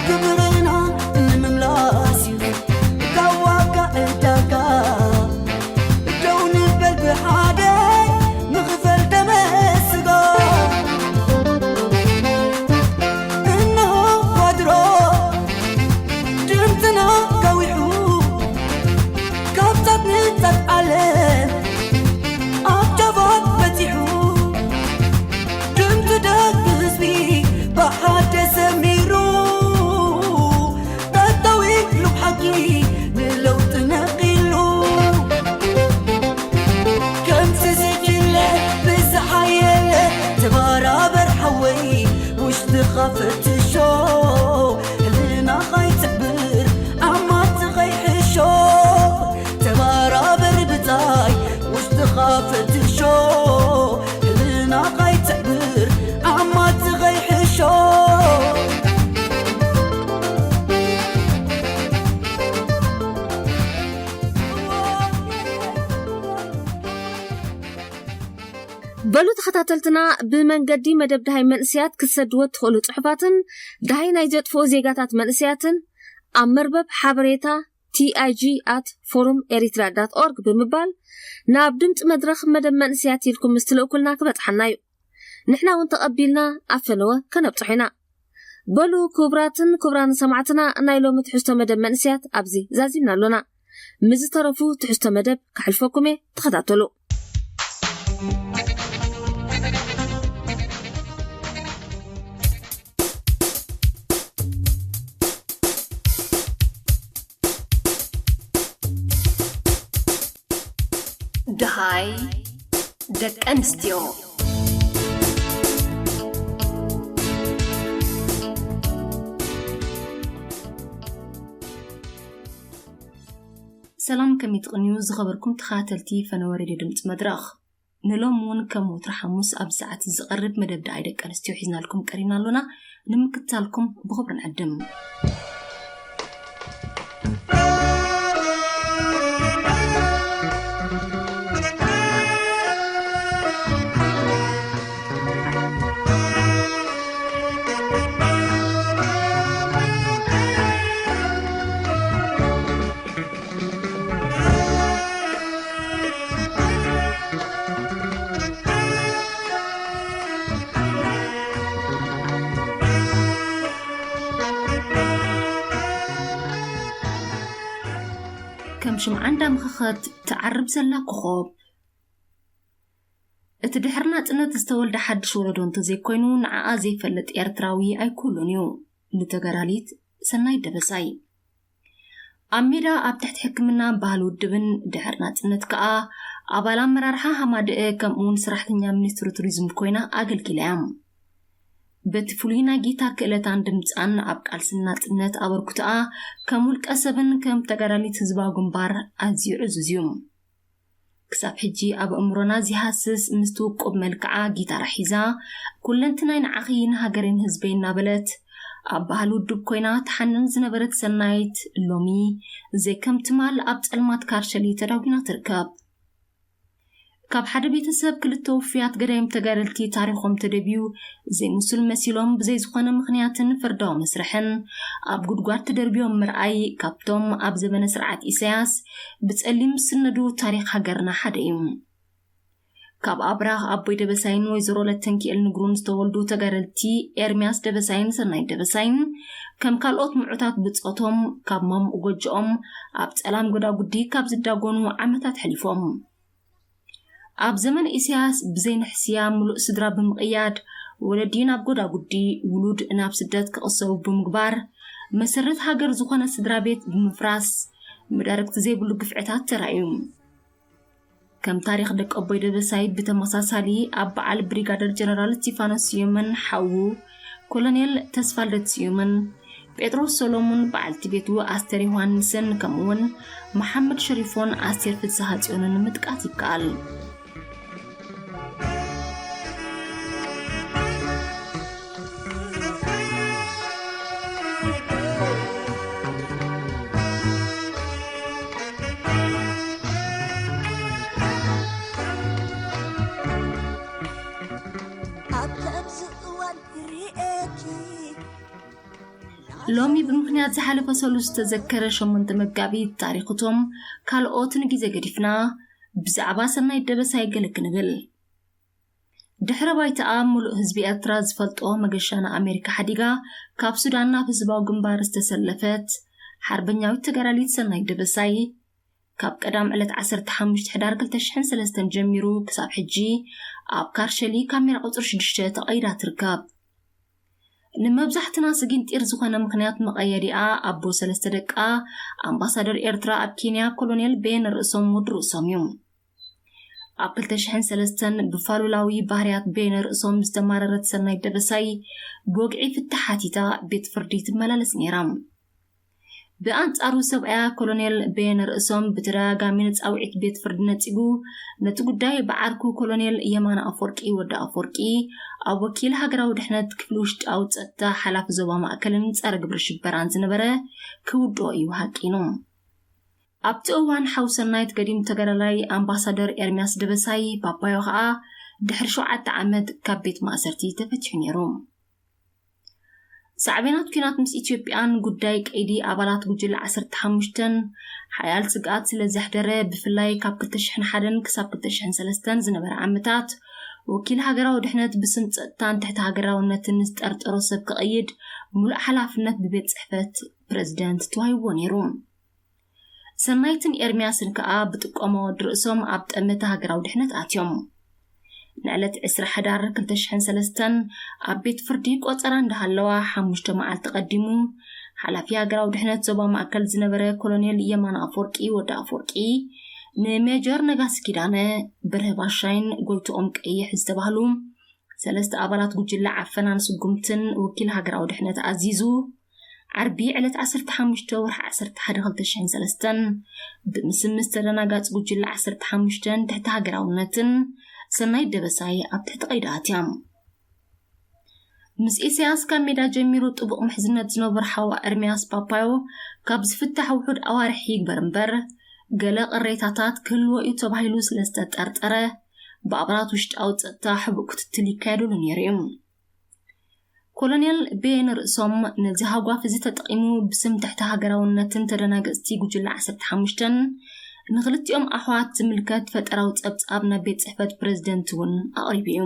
ክብርና ንምምላስ እዩ ካብ ዋጋ ዕዳጋ። ደው ንበል ብሓደ ንኽፈል ደመ ስጋ። እነሆ ኳድሮ ድምፅና ከዊሑ ካብ ጫፍ ንጫፍ ዓለም ኣብ ጫፋት በፂሑ። ድምፂ ደቂ ህዝቢ ብሓደ ሰሚሩ። ጠጠው ኢሉ ሓቂ ንለውጢ ነቒሉ። ከምዚ ዝድለ ብዝሓየለ ተባራበር ሓወይ ውሽጥኻ ፈትሾ። ህልናኻ ይትዕብር ኣማትኻ ይሕሾ። ተባራበር ብታይ ውሽጥኻ ፈትሾ። ህልናኻ ይትዕብር ኣማትኻ ይሕሾ። በሉ ተኸታተልትና፣ ብመንገዲ መደብ ደሃይ መንእስያት ክትሰድዎ እትኽእሉ ጽሑፋትን ደሃይ ናይ ዘጥፍኡ ዜጋታት መንእስያትን ኣብ መርበብ ሓበሬታ ቲኣይጂ ኣት ፎሩም ኤሪትራ ዳት ኦርግ ብምባል ናብ ድምፂ መድረኽ መደብ መንእስያት ኢልኩም ምስ ትልእኩልና ክበጽሓና እዩ። ንሕና እውን ተቐቢልና ኣብ ፈነወ ከነብጽሖ ኢና። በሉ ክቡራትን ክቡራን ሰማዕትና፣ ናይ ሎሚ ትሕዝቶ መደብ መንእስያት ኣብዚ ዛዚምና ኣሎና። ምስ ዝተረፉ ትሕዝቶ መደብ ከሕልፈኩም እየ፣ ተኸታተሉ። ደሃይ ደቂ ኣንስትዮ። ሰላም፣ ከመይ ትቕንዩ ዝኸበርኩም ተኸታተልቲ ፈነወ ሬድዮ ድምፂ መድረኽ? ንሎም እውን ከም ወትሮ ሓሙስ ኣብ ሰዓት ዝቐርብ መደብ ደሃይ ደቂ ኣንስትዮ ሒዝናልኩም ቀሪብና ኣሎና። ንምክትታልኩም ብኽብሪ ንዕድም። ከም ሽምዓ እንዳመኸኸት ትዓርብ ዘላ ኮኾብ። እቲ ድሕሪ ናጽነት ዝተወልደ ሓድሽ ወለዶ እንተዘይኮይኑ፣ ንዓኣ ዘይፈልጥ ኤርትራዊ ኣይክህሉን እዩ። ንተጋዳሊት ሰናይት ደበሳይ። ኣብ ሜዳ ኣብ ትሕቲ ሕክምና ባህሊ ውድብን ድሕሪ ናጽነት ከኣ ኣባል ኣመራርሓ ሃማደኤ ከምኡውን ሰራሕተኛ ሚኒስትሪ ቱሪዝም ኮይና ኣገልጊላ እያ። በቲ ፍሉይ ናይ ጊታር ክእለታን ድምጻን ኣብ ቃልሲ ናጽነት ኣበርክቶኣ ከም ውልቀ ሰብን ከም ተጋዳሊት ህዝባዊ ግንባር ኣዝዩ ዕዙዝ እዩ። ክሳብ ሕጂ ኣብ ኣእምሮና ዘይሃስስ ምስቲ ውቁብ መልክዓ ጊታራ ሒዛ፣ "ኩለንትናይ ንዓኺ ንሃገረይን ህዝበይ" እናበለት ኣብ ባህሊ ውድብ ኮይና ትሓንን ዝነበረት ሰናይት፣ ሎሚ ዘይከም ትማል ኣብ ጸልማት ካርሸሊ ተዳጒና ትርከብ። ካብ ሓደ ቤተሰብ ክልተ ውፉያት ገዳይም ተጋደልቲ ታሪኾም ተደብዩ፣ ዘይምሱል መሲሎም ብዘይ ዝኾነ ምኽንያትን ፍርዳዊ መስርሕን ኣብ ጉድጓድ ተደርብዮም ምርኣይ፣ ካብቶም ኣብ ዘመነ ስርዓት ኢሳያስ ብጸሊም ዝስነዱ ታሪኽ ሃገርና ሓደ እዩ። ካብ ኣብራኽ ኣቦይ ደበሳይን ወይዘሮ ለተንኪኤል ንግሩን ዝተወልዱ ተጋደልቲ ኤርምያስ ደበሳይን ሰናይት ደበሳይን፣ ከም ካልኦት ምዑታት ብጾቶም፣ ካብ ማሙቕ ጎጆኦም ኣብ ጸላም ጎዳጉዲ ካብ ዝዳጎኑ ዓመታት ሓሊፎም። ኣብ ዘመን ኢሳያስ ብዘይ ንሕስያ ምሉእ ስድራ ብምቕያድ፣ ወለዲ ናብ ጎዳጉዲ፣ ውሉድ ናብ ስደት ክቕሰቡ ብምግባር፣ መሰረት ሃገር ዝኾነ ስድራ ቤት ብምፍራስ፣ መዳርግቲ ዘይብሉ ግፍዕታት ተራእዩ። ከም ታሪኽ ደቂ ኣቦይ ደበሳይ ብተመሳሳሊ ኣብ በዓል ብሪጋደር ጀነራል እስቲፋኖስ ስዩምን ሓዉ ኮሎኔል ተስፋልደት ስዩምን፣ ጴጥሮስ ሰሎሙን፣ በዓልቲ ቤቱ ኣስቴር ዮሃንስን፣ ከምኡውን መሓመድ ሸሪፎን ኣስቴር ፍስሃጽዮንን ምጥቃስ ይከኣል። ኣብ ከምዚ እዋን ርኤኪ ሎሚ ብምኽንያት ዝሓለፈ ሰሉስ ዝተዘከረ ሸሞንተ መጋቢት ታሪኽቶም ካልኦት ንግዜ ገዲፍና ብዛዕባ ሰናይት ደበሳይ ገለ ክንብል። ድሕረ ባይታኣ ምሉእ ህዝቢ ኤርትራ ዝፈልጦ መገሻ ንኣሜሪካ ሓዲጋ ካብ ሱዳን ናብ ህዝባዊ ግንባር ዝተሰለፈት ሓርበኛዊት ተጋዳሊት ሰናይት ደበሳይ ካብ ቀዳም ዕለት ዓሰርተ ሓሙሽተ ሕዳር ክልተ ሽሕን ሰለስተን ጀሚሩ ክሳብ ሕጂ ኣብ ካርሸሊ ካሜራ ቁጽሪ ሽዱሽተ ተቐይዳ ትርከብ። ንመብዛሕትና ስጊንጢር ዝኾነ ምኽንያት መቐየዲኣ ኣቦ ሰለስተ ደቃ ኣምባሳደር ኤርትራ ኣብ ኬንያ ኮሎኔል በየነ ርእሶም ወዲ ርእሶም እዩ። ኣብ ክልተ ሽሕን ሰለስተን ብፋሉላዊ ባህርያት በየነ ርእሶም ዝተማረረት ሰናይት ደበሳይ ብወግዒ ፍትሕ ሓቲታ ቤት ፍርዲ ትመላለስ ነይራ። ብኣንጻሩ ሰብኣያ ኮሎኔል በየነ ርእሶም ብተደጋጋሚ ንጻውዒት ቤት ፍርዲ ነጺጉ፣ ነቲ ጉዳይ ብዓርኩ ኮሎኔል የማነ ኣፈወርቂ ወዲ ኣፈወርቂ ኣብ ወኪል ሃገራዊ ድሕነት ክፍሊ ውሽጣዊ ጸጥታ ሓላፊ ዞባ ማእከልን ጸረ ግብረ ሽበራን ዝነበረ ክውድኦ እዩ ሃቂኑ። ኣብቲ እዋን ሓው ሰናይት ገዲም ተጋዳላይ ኣምባሳደር ኤርሚያስ ደበሳይ ፓፓዮ ከኣ ድሕሪ ሸውዓተ ዓመት ካብ ቤት ማእሰርቲ ተፈቲሑ ነይሩ። ሳዕቤናት ኲናት ምስ ኢትዮጵያን ጉዳይ ቀይዲ ኣባላት ጉጅለ ዓሰርተ ሓሙሽተን ሓያል ስግኣት ስለ ዘሕደረ፣ ብፍላይ ካብ ክልተ ሽሕን ሓደን ክሳብ ክልተ ሽሕን ሰለስተን ዝነበረ ዓመታት ወኪል ሃገራዊ ድሕነት ብስም ጸጥታን ትሕቲ ሃገራውነትን ንዝጠርጠሮ ሰብ ክቐይድ ምሉእ ሓላፍነት ብቤት ጽሕፈት ፕረዚደንት ተዋሂብዎ ነይሩ። ሰናይትን ኤርሚያስን ከኣ ብጥቆማ ወዲ ርእሶም ኣብ ጠመተ ሃገራዊ ድሕነት ኣትዮም። ንዕለት ዕስራ ሕዳር ክልተ ሽሕን ሰለስተን ኣብ ቤት ፍርዲ ቆጸራ እንዳሃለዋ ሓሙሽተ መዓልቲ ቀዲሙ ሓላፊ ሃገራዊ ድሕነት ዞባ ማእከል ዝነበረ ኮሎኔል የማነ ኣፈወርቂ ወዲ ኣፈወርቂ ንሜጀር ነጋሲ ኪዳነ፣ በርሀ ባሻይን ጎይትኦም ቀይሕ ዝተባህሉ ሰለስተ ኣባላት ጉጅለ ዓፈናን ስጉምትን ወኪል ሃገራዊ ድሕነት ኣዚዙ፣ ዓርቢ ዕለት ዓሰርተ ሓሙሽተ ወርሒ ዓሰርተ ሓደ ክልተ ሽሕን ሰለስተን ብምስም ምስ ተደናጋጺ ጉጅለ ዓሰርተ ሓሙሽተን ትሕቲ ሃገራውነትን ሰናይት ደበሳይ ኣብ ትሕቲ ቀይዲ ኣትያ። ምስ ኢሳያስ ካብ ሜዳ ጀሚሩ ጥቡቕ ምሕዝነት ዝነበሮ ሓዋ ኤርሚያስ ፓፓዮ ካብ ዝፍታሕ ውሑድ ኣዋርሕ ይግበር እምበር፣ ገለ ቅሬታታት ክህልዎ እዩ ተባሂሉ ስለ ዝተጠርጠረ፣ ብኣባላት ውሽጣዊ ጸጥታ ሕቡእ ክትትል ይካየደሉ ነይሩ እዩ። ኮሎኔል በየነ ርእሶም ነዚ ሃጓፍ እዚ ተጠቒሙ ብስም ትሕቲ ሃገራውነትን ተደናገጽቲ ጉጅለ ዓሰርተ ሓሙሽተን ንኽልቲኦም ኣሕዋት ዝምልከት ፈጠራዊ ጸብጻብ ናብ ቤት ጽሕፈት ፕረዚደንት እውን ኣቕሪቡ እዩ።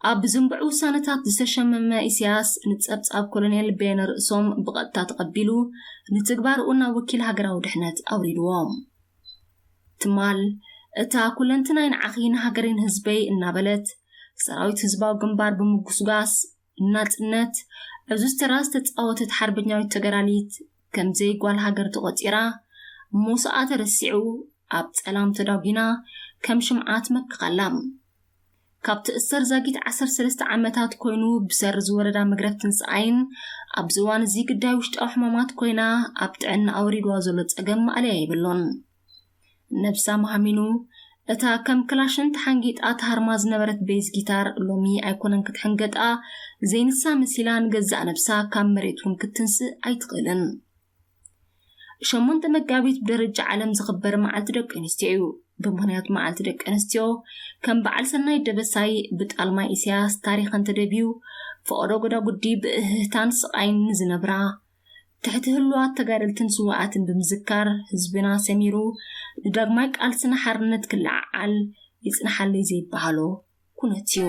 ኣብ ዝንብዑ ውሳነታት ዝተሸመመ ኢሳያስ ንጸብጻብ ኮሎኔል በየነ ርእሶም ብቐጥታ ተቐቢሉ ንትግባርኡ ናብ ወኪል ሃገራዊ ድሕነት ኣውሪድዎ። ትማል እታ ኩለንትናይ ንዓኺ ንሃገረይ ንህዝበይ እናበለት ሰራዊት ህዝባዊ ግንባር ብምጉስጓስ ናጽነት ዕዙዝ ተራ ዝተጻወተት ሓርበኛዊት ተጋዳሊት ከም ዘይጓል ሃገር ተቖጺራ፣ ሞሳኣ ተረሲዑ ኣብ ጸላም ተዳጒና ከም ሽምዓ ትመክኽ ኣላ። ካብ ትእሰር ዛጊት ዓሰርተ ሰለስተ ዓመታት ኮይኑ ብሰሪ ዝወረዳ መግረፍትን ስቓይን ኣብዚ እዋን እዚ ግዳይ ውሽጣዊ ሕማማት ኮይና ኣብ ጥዕና ኣውሪድዋ ዘሎ ጸገም ማእለያ የብሉን። ነብሳ መሃሚኑ እታ ከም ክላሽን ተሓንጊጣ ተሃርማ ዝነበረት ቤዝ ጊታር ሎሚ ኣይኮነን ክትሕንገጣ ዘይንሳ መሲላ ንገዛእ ነብሳ ካብ መሬት እውን ክትንስእ ኣይትኽእልን። ሸሞንተ መጋቢት ብደረጃ ዓለም ዝኽበር መዓልቲ ደቂ ኣንስትዮ እዩ። ብምኽንያት መዓልቲ ደቂ ኣንስትዮ ከም በዓል ሰናይት ደበሳይ ብጣልማይ ኢሳያስ ታሪኸን ተደብዩ ፈቐዶ ጎዳጉዲ ብእህህታን ስቓይን ንዝነብራ ትሕቲ ህሉዋት ተጋደልትን ስውኣትን ብምዝካር ህዝብና ሰሚሩ ንዳግማይ ቃልስና ሓርነት ክለዓዓል ይጽንሓለይ ዘይበሃሎ ኩነት እዩ።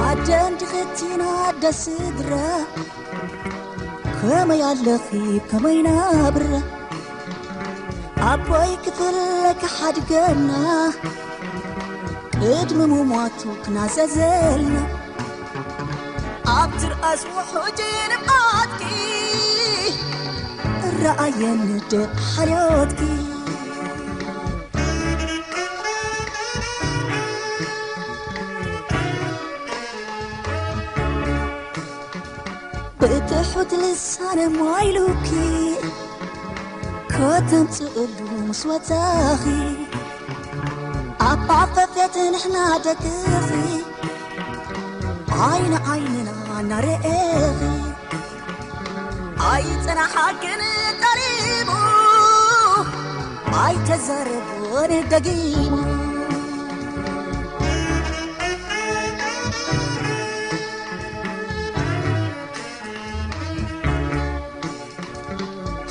ኣደን ድኽቲና ኣደ ስድራ፣ ከመይ ኣለኺ ከመይ ናብራ? ኣቦይ ክፍለ ክሓድገና፣ ቅድሚ ምሟቱ ክናዘዘልና። ኣብ ትርኣስ ውሑጅ ንብዓትኪ፣ እረኣየኒ ዶ ሓልዮትኪ? ብትሑት ልሳነ ማይሉኪ ከተምጽእሉ ምስ ወጻኺ፣ ኣብ ኣፈፌት ንሕና ደቅኺ፣ ዓይኒ ዓይንና እናረኤኺ፣ ኣይጽናሓክን ጠሊሙ፣ ኣይተዛረቦን ደጊሙ።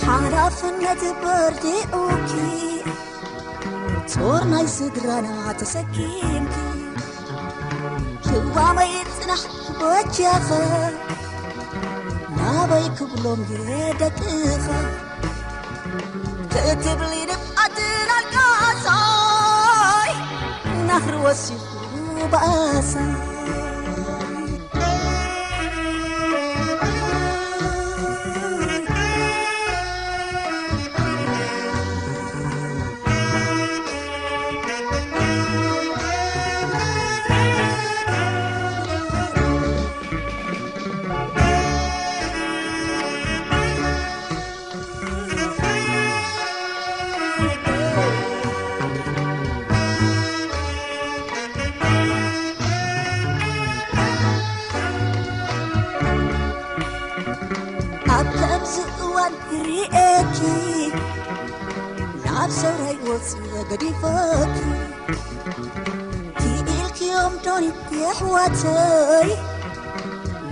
ሓላፍነት በርዲኡኪ፣ ጾር ናይ ስድራና ተሰኪምኪ፣ ልዋመይ ጽናሕ በጃኸ፣ ናበይ ክብሎም እየ ደቅኸ? ክትብሊ ንፍዓት ናልቃሳይ፣ ናኽሪ ወሲኹ ባእሳይ። ኣብ ከምዚ እዋን ርኤኪ፣ ናብ ሰውራይ ወፂ ገዲፈኪ፣ ክኢልክዮም ዶኒ የሕዋተይ፣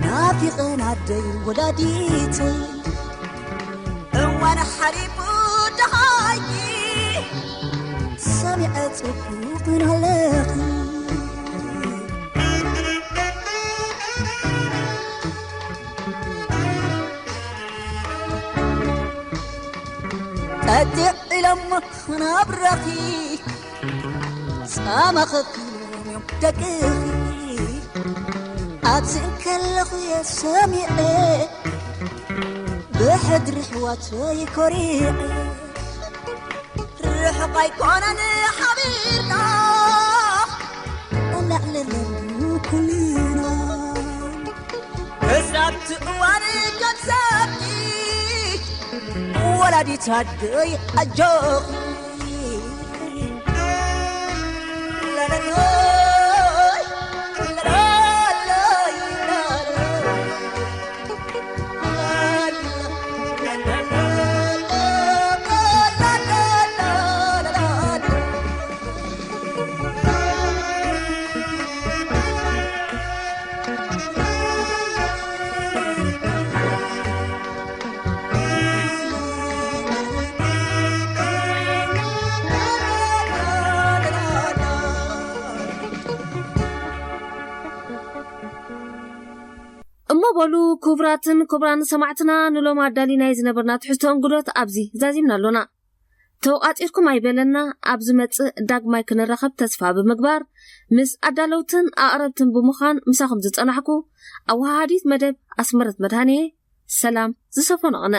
ናፊቐን ኣደይ ወላዲተይ። እዋን ሓሊፉ ደሃይኪ፣ ሰሚዐ ጽቡቕን ኣለኺ። ጠጢዕ ኢሎሞ ናብራኺ፣ ጻማ ኸፊሎም እዮም ደቅኺ። ኣብዚ እንከለኹ እየ ሰሚዐ፣ ብሕድሪ ኣሕዋተይ ኮሪዐ። ርሑቕ ኣይኮነን ሓቢርና፣ እናዕለለሉ ኩልና። ክሳብቲ እዋን ከም ሰብኪ፣ ወላዲት ኣደይ ኣጆኺ። እሞ በሉ ክቡራትን ክቡራን ሰማዕትና፣ ንሎም ኣዳሊናይ ዝነበርና ትሕዝቶ እንግዶት ኣብዚ ዛዚምና ኣሎና። ተወቓጺርኩም ኣይበለና፣ ኣብ ዝመጽእ ዳግማይ ክንራኸብ ተስፋ ብምግባር፣ ምስ ኣዳለውትን ኣቕረብትን ብምዃን ምሳኹም ዝጸናሕኩ ኣወሃሃዲት መደብ ኣስመረት መድሃኔ፣ ሰላም ዝሰፈኖ ቕነ።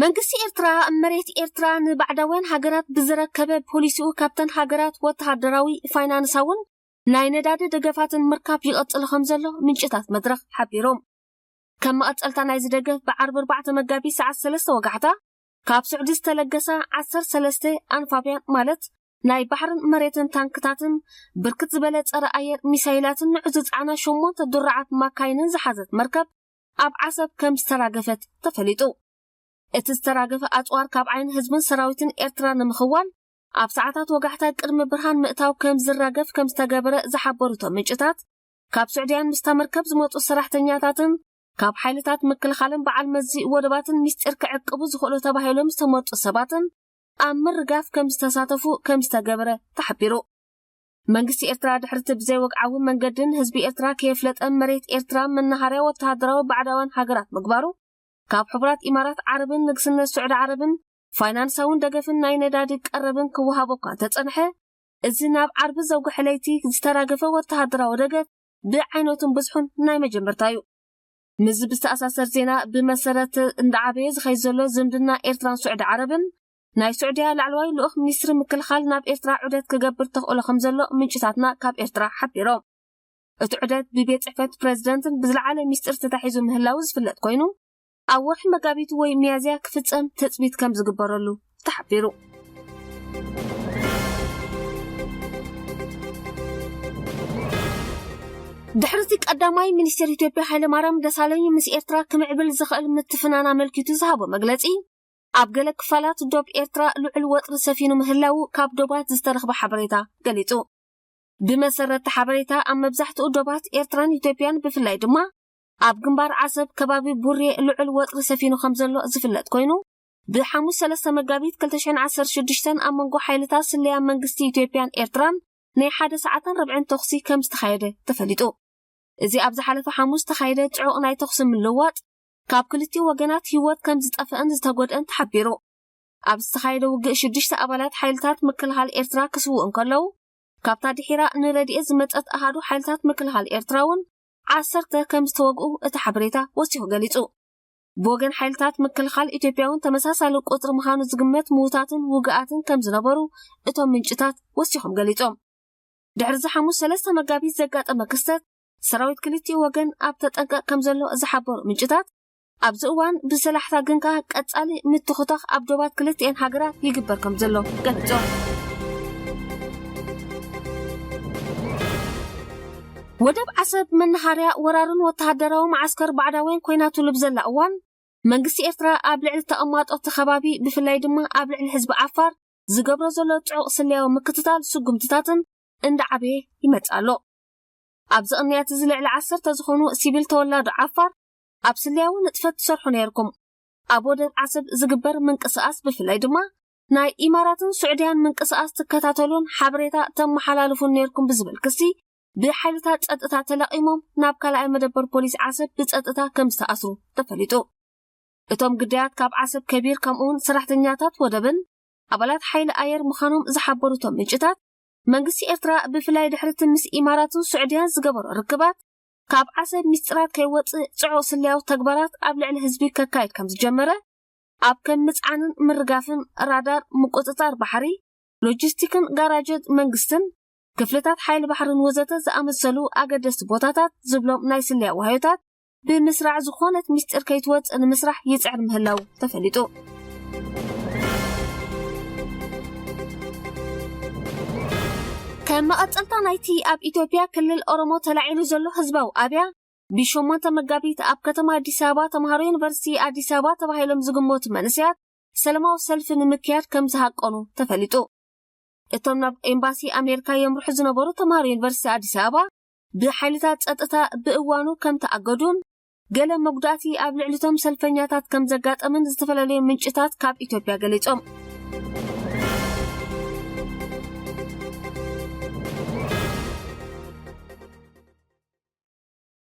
መንግስቲ ኤርትራ፣ መሬት ኤርትራ ንባዕዳውያን ሃገራት ብዝረከበ ፖሊሲኡ፣ ካብተን ሃገራት ወተሃደራዊ፣ ፋይናንሳውን ናይ ነዳዲ ደገፋትን ምርካብ ይቐጽል ከም ዘሎ ምንጭታት መድረኽ ሓቢሮም። ከም መቐጸልታ ናይዚ ደገፍ፣ ብዓርቢ ኣርባዕተ መጋቢት ሰዓት ሰለስተ ወጋሕታ፣ ካብ ስዑዲ ዝተለገሳ ዓሰርተ ሰለስተ ኣንፋብያን፣ ማለት ናይ ባሕርን መሬትን ታንክታትን፣ ብርክት ዝበለ ጸረ ኣየር ሚሳይላትን ንዑ ዝጸዓና ሸሞንተ ድሩዓት ማካይንን ዝሓዘት መርከብ፣ ኣብ ዓሰብ ከም ዝተራገፈት ተፈሊጡ። እቲ ዝተራገፈ ኣጽዋር ካብ ዓይኒ ህዝብን ሰራዊትን ኤርትራ ንምኽዋል፣ ኣብ ሰዓታት ወጋሕታ ቅድሚ ብርሃን ምእታው ከም ዝራገፍ ከም ዝተገበረ ዝሓበሩ እቶም ምንጭታት፣ ካብ ስዑድያን ምስታ መርከብ ዝመጹ ሰራሕተኛታትን ካብ ሓይልታት ምክልኻልን በዓል መዚ ወደባትን ምስጢር ክዕቅቡ ዝኽእሉ ተባሂሎም ዝተመርጹ ሰባትን ኣብ ምርጋፍ ከም ዝተሳተፉ ከም ዝተገበረ ተሓቢሩ። መንግስቲ ኤርትራ ድሕርቲ ብዘይወግዓዊ መንገድን ህዝቢ ኤርትራ ከየፍለጠ መሬት ኤርትራ መናሃርያ ወተሃደራዊ ባዕዳውያን ሃገራት ምግባሩ፣ ካብ ሕቡራት ኢማራት ዓረብን ንግስነት ስዑዲ ዓረብን ፋይናንሳውን ደገፍን ናይ ነዳዲ ቀረብን ክወሃቦ እኳ እንተጸንሐ፣ እዚ ናብ ዓርቢ ዘውግሐ ለይቲ ዝተራገፈ ወተሃደራዊ ደገፍ ብዓይነቱን ብዝሑን ናይ መጀመርታ እዩ። ምስዚ ብዝተኣሳሰር ዜና፣ ብመሰረት እንዳዓበየ ዝኸይድ ዘሎ ዝምድና ኤርትራን ስዑዲ ዓረብን፣ ናይ ስዑድያ ላዕለዋይ ልኡኽ ሚኒስትሪ ምክልኻል ናብ ኤርትራ ዑደት ክገብር ተኽእሎ ከም ዘሎ ምንጭታትና ካብ ኤርትራ ሓቢሮም። እቲ ዑደት ብቤት ጽሕፈት ፕሬዝደንትን ብዝለዓለ ሚስጥር ተታሒዙ ምህላው ዝፍለጥ ኮይኑ፣ ኣብ ወርሒ መጋቢት ወይ ሚያዝያ ክፍጸም ትጽቢት ከም ዝግበረሉ ተሓቢሩ። ድሕሪ እቲ ቀዳማይ ሚኒስትር ኢትዮጵያ ሃይለማርያም ደሳለኝ ምስ ኤርትራ ክምዕብል ዝኽእል ምትፍናን ኣመልኪቱ ዝሃቦ መግለጺ፣ ኣብ ገለ ክፋላት ዶብ ኤርትራ ልዑል ወጥሪ ሰፊኑ ምህላዉ ካብ ዶባት ዝተረኽበ ሓበሬታ ገሊጹ። ብመሰረት እቲ ሓበሬታ፣ ኣብ መብዛሕትኡ ዶባት ኤርትራን ኢትዮጵያን፣ ብፍላይ ድማ ኣብ ግንባር ዓሰብ ከባቢ ቡሬ ልዑል ወጥሪ ሰፊኑ ከም ዘሎ ዝፍለጥ ኮይኑ፣ ብሓሙስ ሰለስተ መጋቢት ክልተ ሽሕን ዓሰርተ ሽዱሽተን ኣብ መንጎ ሓይልታት ስለያ መንግስቲ ኢትዮጵያን ኤርትራን ናይ ሓደ ሰዓትን ርብዕን ተኹሲ ከም ዝተኻየደ ተፈሊጡ። እዚ ኣብ ዝሓለፈ ሓሙስ ዝተኻየደ ጽዑቕ ናይ ተኹሲ ምልውዋጥ፣ ካብ ክልቲኡ ወገናት ህይወት ከም ዝጠፍአን ዝተጎድአን ተሓቢሩ። ኣብ ዝተኻየደ ውግእ ሽዱሽተ ኣባላት ሓይልታት ምክልኻል ኤርትራ ክስውኡ እንከለዉ፣ ካብታ ድሒራ ንረድኤት ዝመጸት ኣሃዱ ሓይልታት ምክልኻል ኤርትራ እውን ዓሰርተ ከም ዝተወግኡ እቲ ሓበሬታ ወሲኹ ገሊጹ። ብወገን ሓይልታት ምክልኻል ኢትዮጵያ እውን ተመሳሳሊ ቁጽሪ ምዃኑ ዝግመት ምዉታትን ውግኣትን ከም ዝነበሩ እቶም ምንጭታት ወሲኾም ገሊጾም። ድሕሪ እዚ ሓሙስ ሰለስተ መጋቢት ዘጋጠመ ክስተት፣ ሰራዊት ክልቲኡ ወገን ኣብ ተጠንቀቕ ከም ዘሎ ዝሓበሩ ምንጭታት፣ ኣብዚ እዋን ብሰላሕታ ግንካ ቀጻሊ ምትኹታኽ ኣብ ዶባት ክልቲኤን ሃገራት ይግበር ከም ዘሎ ገሊጾም። ወደብ ዓሰብ መናሃርያ ወራርን ወተሃደራዊ መዓስከር ባዕዳውያን ኮይናትሉ ብዘላ እዋን፣ መንግስቲ ኤርትራ ኣብ ልዕሊ ተቐማጦ እቲ ከባቢ፣ ብፍላይ ድማ ኣብ ልዕሊ ህዝቢ ዓፋር ዝገብሮ ዘሎ ጽዑቕ ስለያዊ ምክትታል ስጉምትታትን እንዳዓበየ ይመጽእ ኣሎ። ኣብዚ ቅንያት እዚ ልዕሊ ዓሰርተ ዝኾኑ ሲቪል ተወላዶ ዓፋር ኣብ ስለያዊ ንጥፈት ትሰርሑ ነይርኩም። ኣብ ወደብ ዓሰብ ዝግበር ምንቅስቓስ፣ ብፍላይ ድማ ናይ ኢማራትን ስዑድያን ምንቅስቓስ ትከታተሉን ሓበሬታ ተመሓላልፉን ነይርኩም ብዝብል ክሲ፣ ብሓይልታት ጸጥታ ተለቒሞም ናብ ካልኣይ መደበር ፖሊስ ዓሰብ ብጸጥታ ከም ዝተኣስሩ ተፈሊጡ። እቶም ግዳያት ካብ ዓሰብ ከቢር፣ ከምኡውን ሰራሕተኛታት ወደብን ኣባላት ሓይሊ ኣየር ምዃኖም ዝሓበሩ እቶም ምንጭታት፣ መንግስቲ ኤርትራ ብፍላይ ድሕሪ እቲ ምስ ኢማራትን ስዑድያን ዝገበሮ ርክባት፣ ካብ ዓሰብ ሚስጥራት ከይወጽእ ጽዑቕ ስለያዊ ተግባራት ኣብ ልዕሊ ህዝቢ ከካይድ ከም ዝጀመረ፣ ኣብ ከም ምጽዓንን ምርጋፍን፣ ራዳር፣ ምቁጽጻር ባሕሪ፣ ሎጂስቲክን ጋራጀት መንግስትን፣ ክፍልታት ሓይሊ ባሕርን ወዘተ ዝኣመሰሉ ኣገደስቲ ቦታታት ዝብሎም ናይ ስለያ ዋህዮታት ብምስራዕ፣ ዝኾነት ሚስጥር ከይትወጽእ ንምስራሕ ይጽዕር ምህላው ተፈሊጡ። ከም መቐጸልታ ናይቲ ኣብ ኢትዮጵያ ክልል ኦሮሞ ተላዒሉ ዘሎ ህዝባዊ ኣብያ፣ ብሸሞንተ መጋቢት ኣብ ከተማ ኣዲስ ኣበባ ተምሃሮ ዩኒቨርሲቲ ኣዲስ ኣበባ ተባሂሎም ዝግመቱ መንእሰያት ሰላማዊ ሰልፊ ንምክያድ ከም ዝሃቀኑ ተፈሊጡ። እቶም ናብ ኤምባሲ ኣሜሪካ የምርሑ ዝነበሩ ተምሃሮ ዩኒቨርሲቲ ኣዲስ ኣበባ፣ ብሓይልታት ጸጥታ ብእዋኑ ከም ተኣገዱን፣ ገለ መጉዳእቲ ኣብ ልዕሊቶም ሰልፈኛታት ከም ዘጋጠምን ዝተፈላለዩ ምንጭታት ካብ ኢትዮጵያ ገሊጾም።